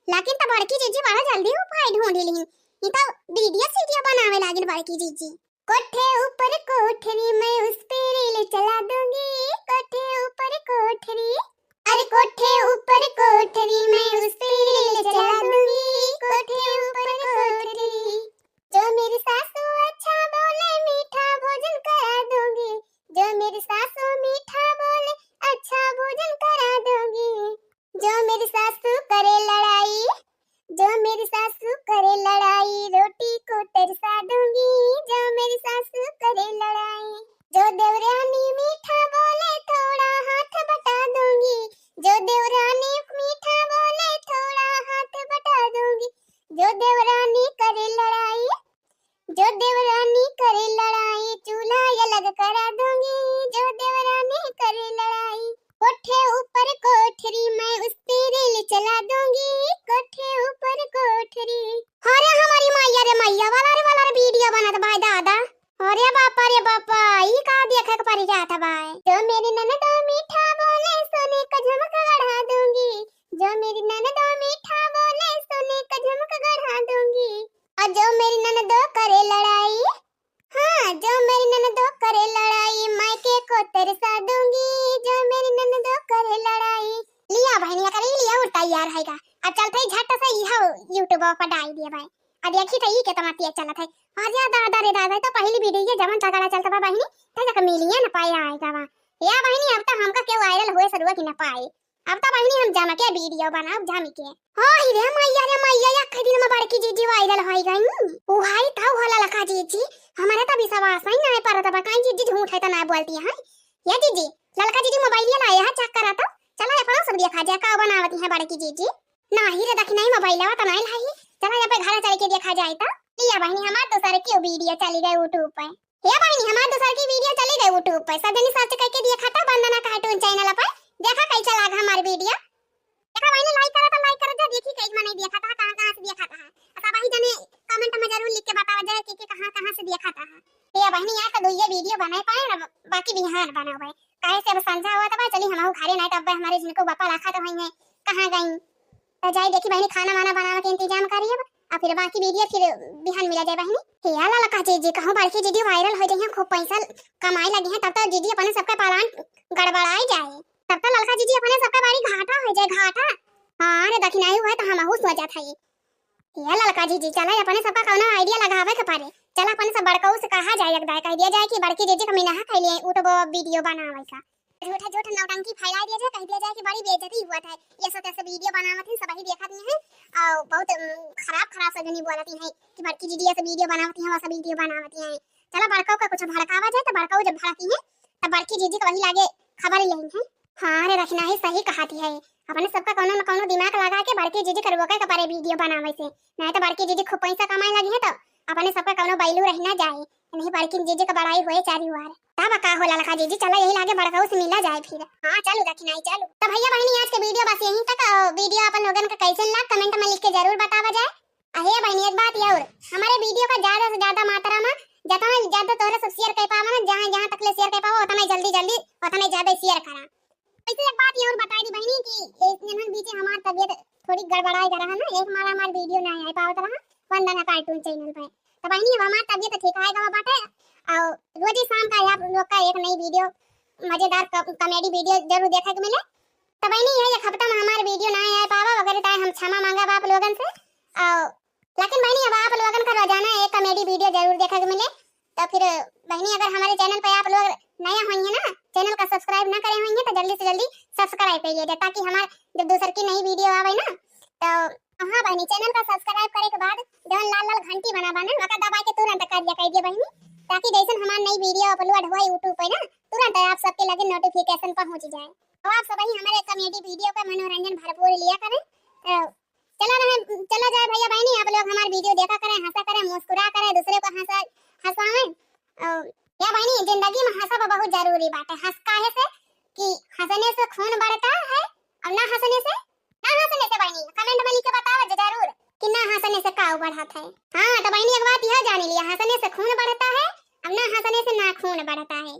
लेकिन तो बड़की जीजी बड़ा जल्दी उपाय ढूंढ ली, ई तो video सीडियो बनावे लागिन बड़की जीजी। कोठे ऊपर कोठरी, मैं उस पे reel चला दूंगी। कोठे ऊपर कोठरी, अरे कोठे ऊपर कोठरी, मैं उस पे reel चला दूंगी। कोठे ऊपर कोठरी, जो मेरी सासू अच्छा बोले, मीठा भोजन करा दूंगी। जो मेरी सासू मीठा बोले, अच्छा भोजन करा दूंगी। जो मेरी सासू करे लड़ाई, जो मेरी सासू करे लड़ाई, रोटी को तरसा दूंगी। जो मेरी सासू करे लड़ाई, जो देवरानी मीठा बोले, थोड़ा हाथ बटा दूंगी। जो देवरानी मीठा बोले, थोड़ा हाथ बटा दूंगी। जो देवरानी करे लड़ाई, जो देवरानी करे लड़ाई, चूल्हा अलग करा दूंगी। जो देवरानी करे लड़ाई, कोठे ऊपर कोठरी, मैं उस पे reel चला दूंगी। कोठे ऊपर कोठरी। अरे हमारी मैया रे मैया, वाला रे वाला रे video बनत भाई दादा। अरे बापा रे बापा, ई का देखे के पड़ जात है भाई। जो मेरी ननदो मीठा बोले, सोने का झुमका गढ़ा दूंगी। जो मेरी ननदो मीठा बोले, सोने का झुमका गढ़ा दूंगी। और जो मेरी ननदो करे लड़ाई, हाँ, जो मेरी ननदो करे लड़ाई, मायके को तरसा दूंगी। जो मेरी ननदो करे लड़ाई। लिया बहनिया, करी लिया, वो तैयार है का। अब चलते ही झट से यह YouTube पर डाल दिया भाई। अब देखी तो ई कितना तेज चलत है। अरे दादा रे दादा, तो पहली video ये जवन तगड़ा चलत बा बहनी, तो जक मिलिए न पाए आएगा बा। या बहनी, अब तो हमका के viral हुए सरुआ की न पाए। अब तो बहिनी हम जम के video बनाब, जम के। हो ही रे मैया रे मैया, एक दिन में बड़की जीजी viral होई गई। उ हाई था वाला ललका जीजी, हमारे तो विश्वास ही नहीं परत बा, काई जीजी झूठ है तो ना बोलती है। ये जीजी, ललका जीजी मोबाइल ये लाया है, check करा तो। चला ये फलो सब देखा जाए का बनावती है बड़की जीजी। नाही रे दखिनाही, मोबाइल तो नहीं लाई। चला यहाँ पे घर चल के देखा जाए तो। लिया बहिनी, हमार दूसरे की video चली गई YouTube पे। हे बहिनी, हमार दूसर की video चली गई YouTube पे, सब जनी search करके देखा था वंदना cartoon channel पे, देखा कैसा लागा हमार video। देखा बहिनी, like करा तो like करा जा, देखी कई मने देखा था, कहाँ कहाँ से देखा था। सब वही जने comment में जरूर लिख के बतावा जाए कि, कि कहाँ कहाँ से देखा था। हे बहिनी, यार तो दो ये video बनाए पाए ना, बाकी बिहान बनावे, काहे से अब संझा हुआ था, चली हम घरे नहीं, तब हमारे जिनको बापा रखा तो वही है, कहाँ गई। तो जाई देखी बहिनी, खाना वाना बनावे के इंतजाम करी अब, और फिर बाकी वीडियो फिर बिहान मिला जाए बहिनी। हे ललका जीजी, कहूँ बड़की जीजी viral हो जाइए, खूब पैसा कमाए लगी हैं, तब तो जीजी अपने सबका plan गड़बड़ाई जाए, तब तो ललका जीजी अपने सबका बड़ी घाटा हो जाए, घाटा। हाँ रे दखिनाही हुआ तो हमहू सोचत है। हे ललका जीजी, चला अपने सबका कौनो idea लगावे के पड़े, चला अपने सब बड़कऊ से कहा जाए, एक दाए कह दिया जाए कि बड़की जीजी का मिनहा कैले उ तो वो वीडियो बनावे का। झूठा झूठा नौटंकी फैला दिया जाए, कह दिया जाए कि बड़ी बेइज्जती हुआ था, ये सब कैसे वीडियो बनावत हैं, सब ही देखत नहीं है, और बहुत, उम, खराब खराब से जनी बोलती हैं कि बड़की जीजी ऐसे वीडियो बनावती हैं, वैसे वीडियो बनावती हैं। चला बड़कऊ का कुछ भड़कावा जाए, तो बड़कऊ जब भड़की है, तब बड़की जीजी का वही लागे खबर ही लेनी है। हाँ रे दखिनाही, सही कहती है, अपने सबका कौनो न कौनो दिमाग लगा के बड़की जीजी का रोके के पड़े वीडियो बनावे से, नहीं तो बड़की जीजी खूब पैसा कमाए लगी है, तो अपने सबका कौनो value रह ना जाए। नहीं, बड़की जीजी का बड़ाई होए चारी ओर। तब का हो ललका जीजी, चला यही लागे बड़कऊ से मिला जाए फिर। हाँ, चलू दखिनाही, चलू। तब भैया बहिनी, आज के वीडियो बस यहीं तक। अ, वीडियो अपन लोगन का कैसे लाग, comment में लिख के जरूर बतावा जाए। अहे बहिनी, एक बात और, हमारे वीडियो का ज्यादा से ज्यादा मात्रा में, जितना ज्यादा तोहरे सब share कर पावा ना, जहाँ जहाँ तक ले share कर पावा, उतना जल्दी जल्दी, उतना ज्यादा share करा। वैसे एक बात और बता दी बहिनी कि ये इन्हन बीचे हमार तबीयत थोड़ी गड़बड़ाए जा रहा ना, एक मारा हमार वीडियो ना आ पावत रहा वंदना cartoon channel पे। तो बहिनी, अब हमार तबीयत ठीक आए गवा बाटे, और रोज ही शाम का आप लोग का एक नई वीडियो, मजेदार क-, comedy वीडियो जरूर देखे के मिले। तो बहिनी, ये एक हफ्ता में हमार वीडियो ना आ पावा, वगैरह ताए हम क्षमा मांगब आप लोगन से। और लेकिन बहिनी, अब आप लोगन का रोजाना एक comedy वीडियो जरूर देखे के मिले। तो फिर बहिनी, अगर हमारे channel पे आप लोग नया होइहैं ना, channel का subscribe ना करे होइहैं, तो जल्दी से जल्दी subscribe कर लिया जाए, ताकि हमार जब दूसर की नई वीडियो आवे ना, तो हाँ बहिनी, channel का subscribe करे के बाद जौन लाल लाल घंटी बना बा ना, ओका दबा के तुरंत कर दिया, कर दिया बहिनी, ताकि जैसन हमार नई वीडियो upload हुआ YouTube पे ना, तुरंत आप सबके लगे notification पहुँच जाए। तो आप सब ही हमारे comedy वीडियो का मनोरंजन भरपूर लिया करें। तो चला रहे, चला जाए भैया बहिनी, आप लोग हमार वीडियो देखा करें, हंसा करें, मुस्कुरा करें, दूसरे को हंसा, हंसावें। और या बहिनी, जिंदगी में हंसब बहुत जरूरी बाटे। हंस काहे से कि हंसने से खून बढ़ता है, और ना हंसने से, ना हंसने से बहिनी, comment में लिख के बतावा ज-, जरूर कि ना हंसने से का बढ़त है। हाँ, तो बहिनी, एक बात यह जान लिया, हंसने से खून बढ़ता है, और ना हंसने से ना खून बढ़ता है।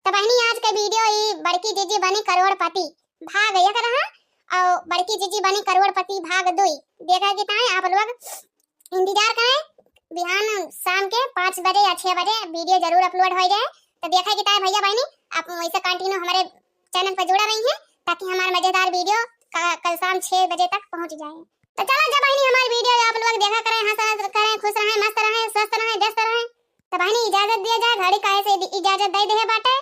तो बहिनी, आज के वीडियो ई बड़की जीजी बनी करोड़पति भाग एक रहा, और बड़की जीजी बनी करोड़पति भाग दुई देखे के ताई आप लोग इंतजार करें। बिहान शाम के पाँच बजे या छह बजे वीडियो जरूर upload हो जाए। तो देखे के ताई भैया बहिनी, आप वैसे continue हमारे channel पर जुड़ा रही हैं, ताकि हमारे मजेदार वीडियो का कल शाम छह बजे तक पहुंच जाए। तो चला जब बहिनी, हमारे वीडियो आप लोग देखा करें, हंसा करें, खुश रहें, मस्त रहें, स्वस्थ रहें, व्यस्त रहें। तो बहिनी, इजाजत दिया जाए, घड़ी काहे से इजाजत दे दे बाटे।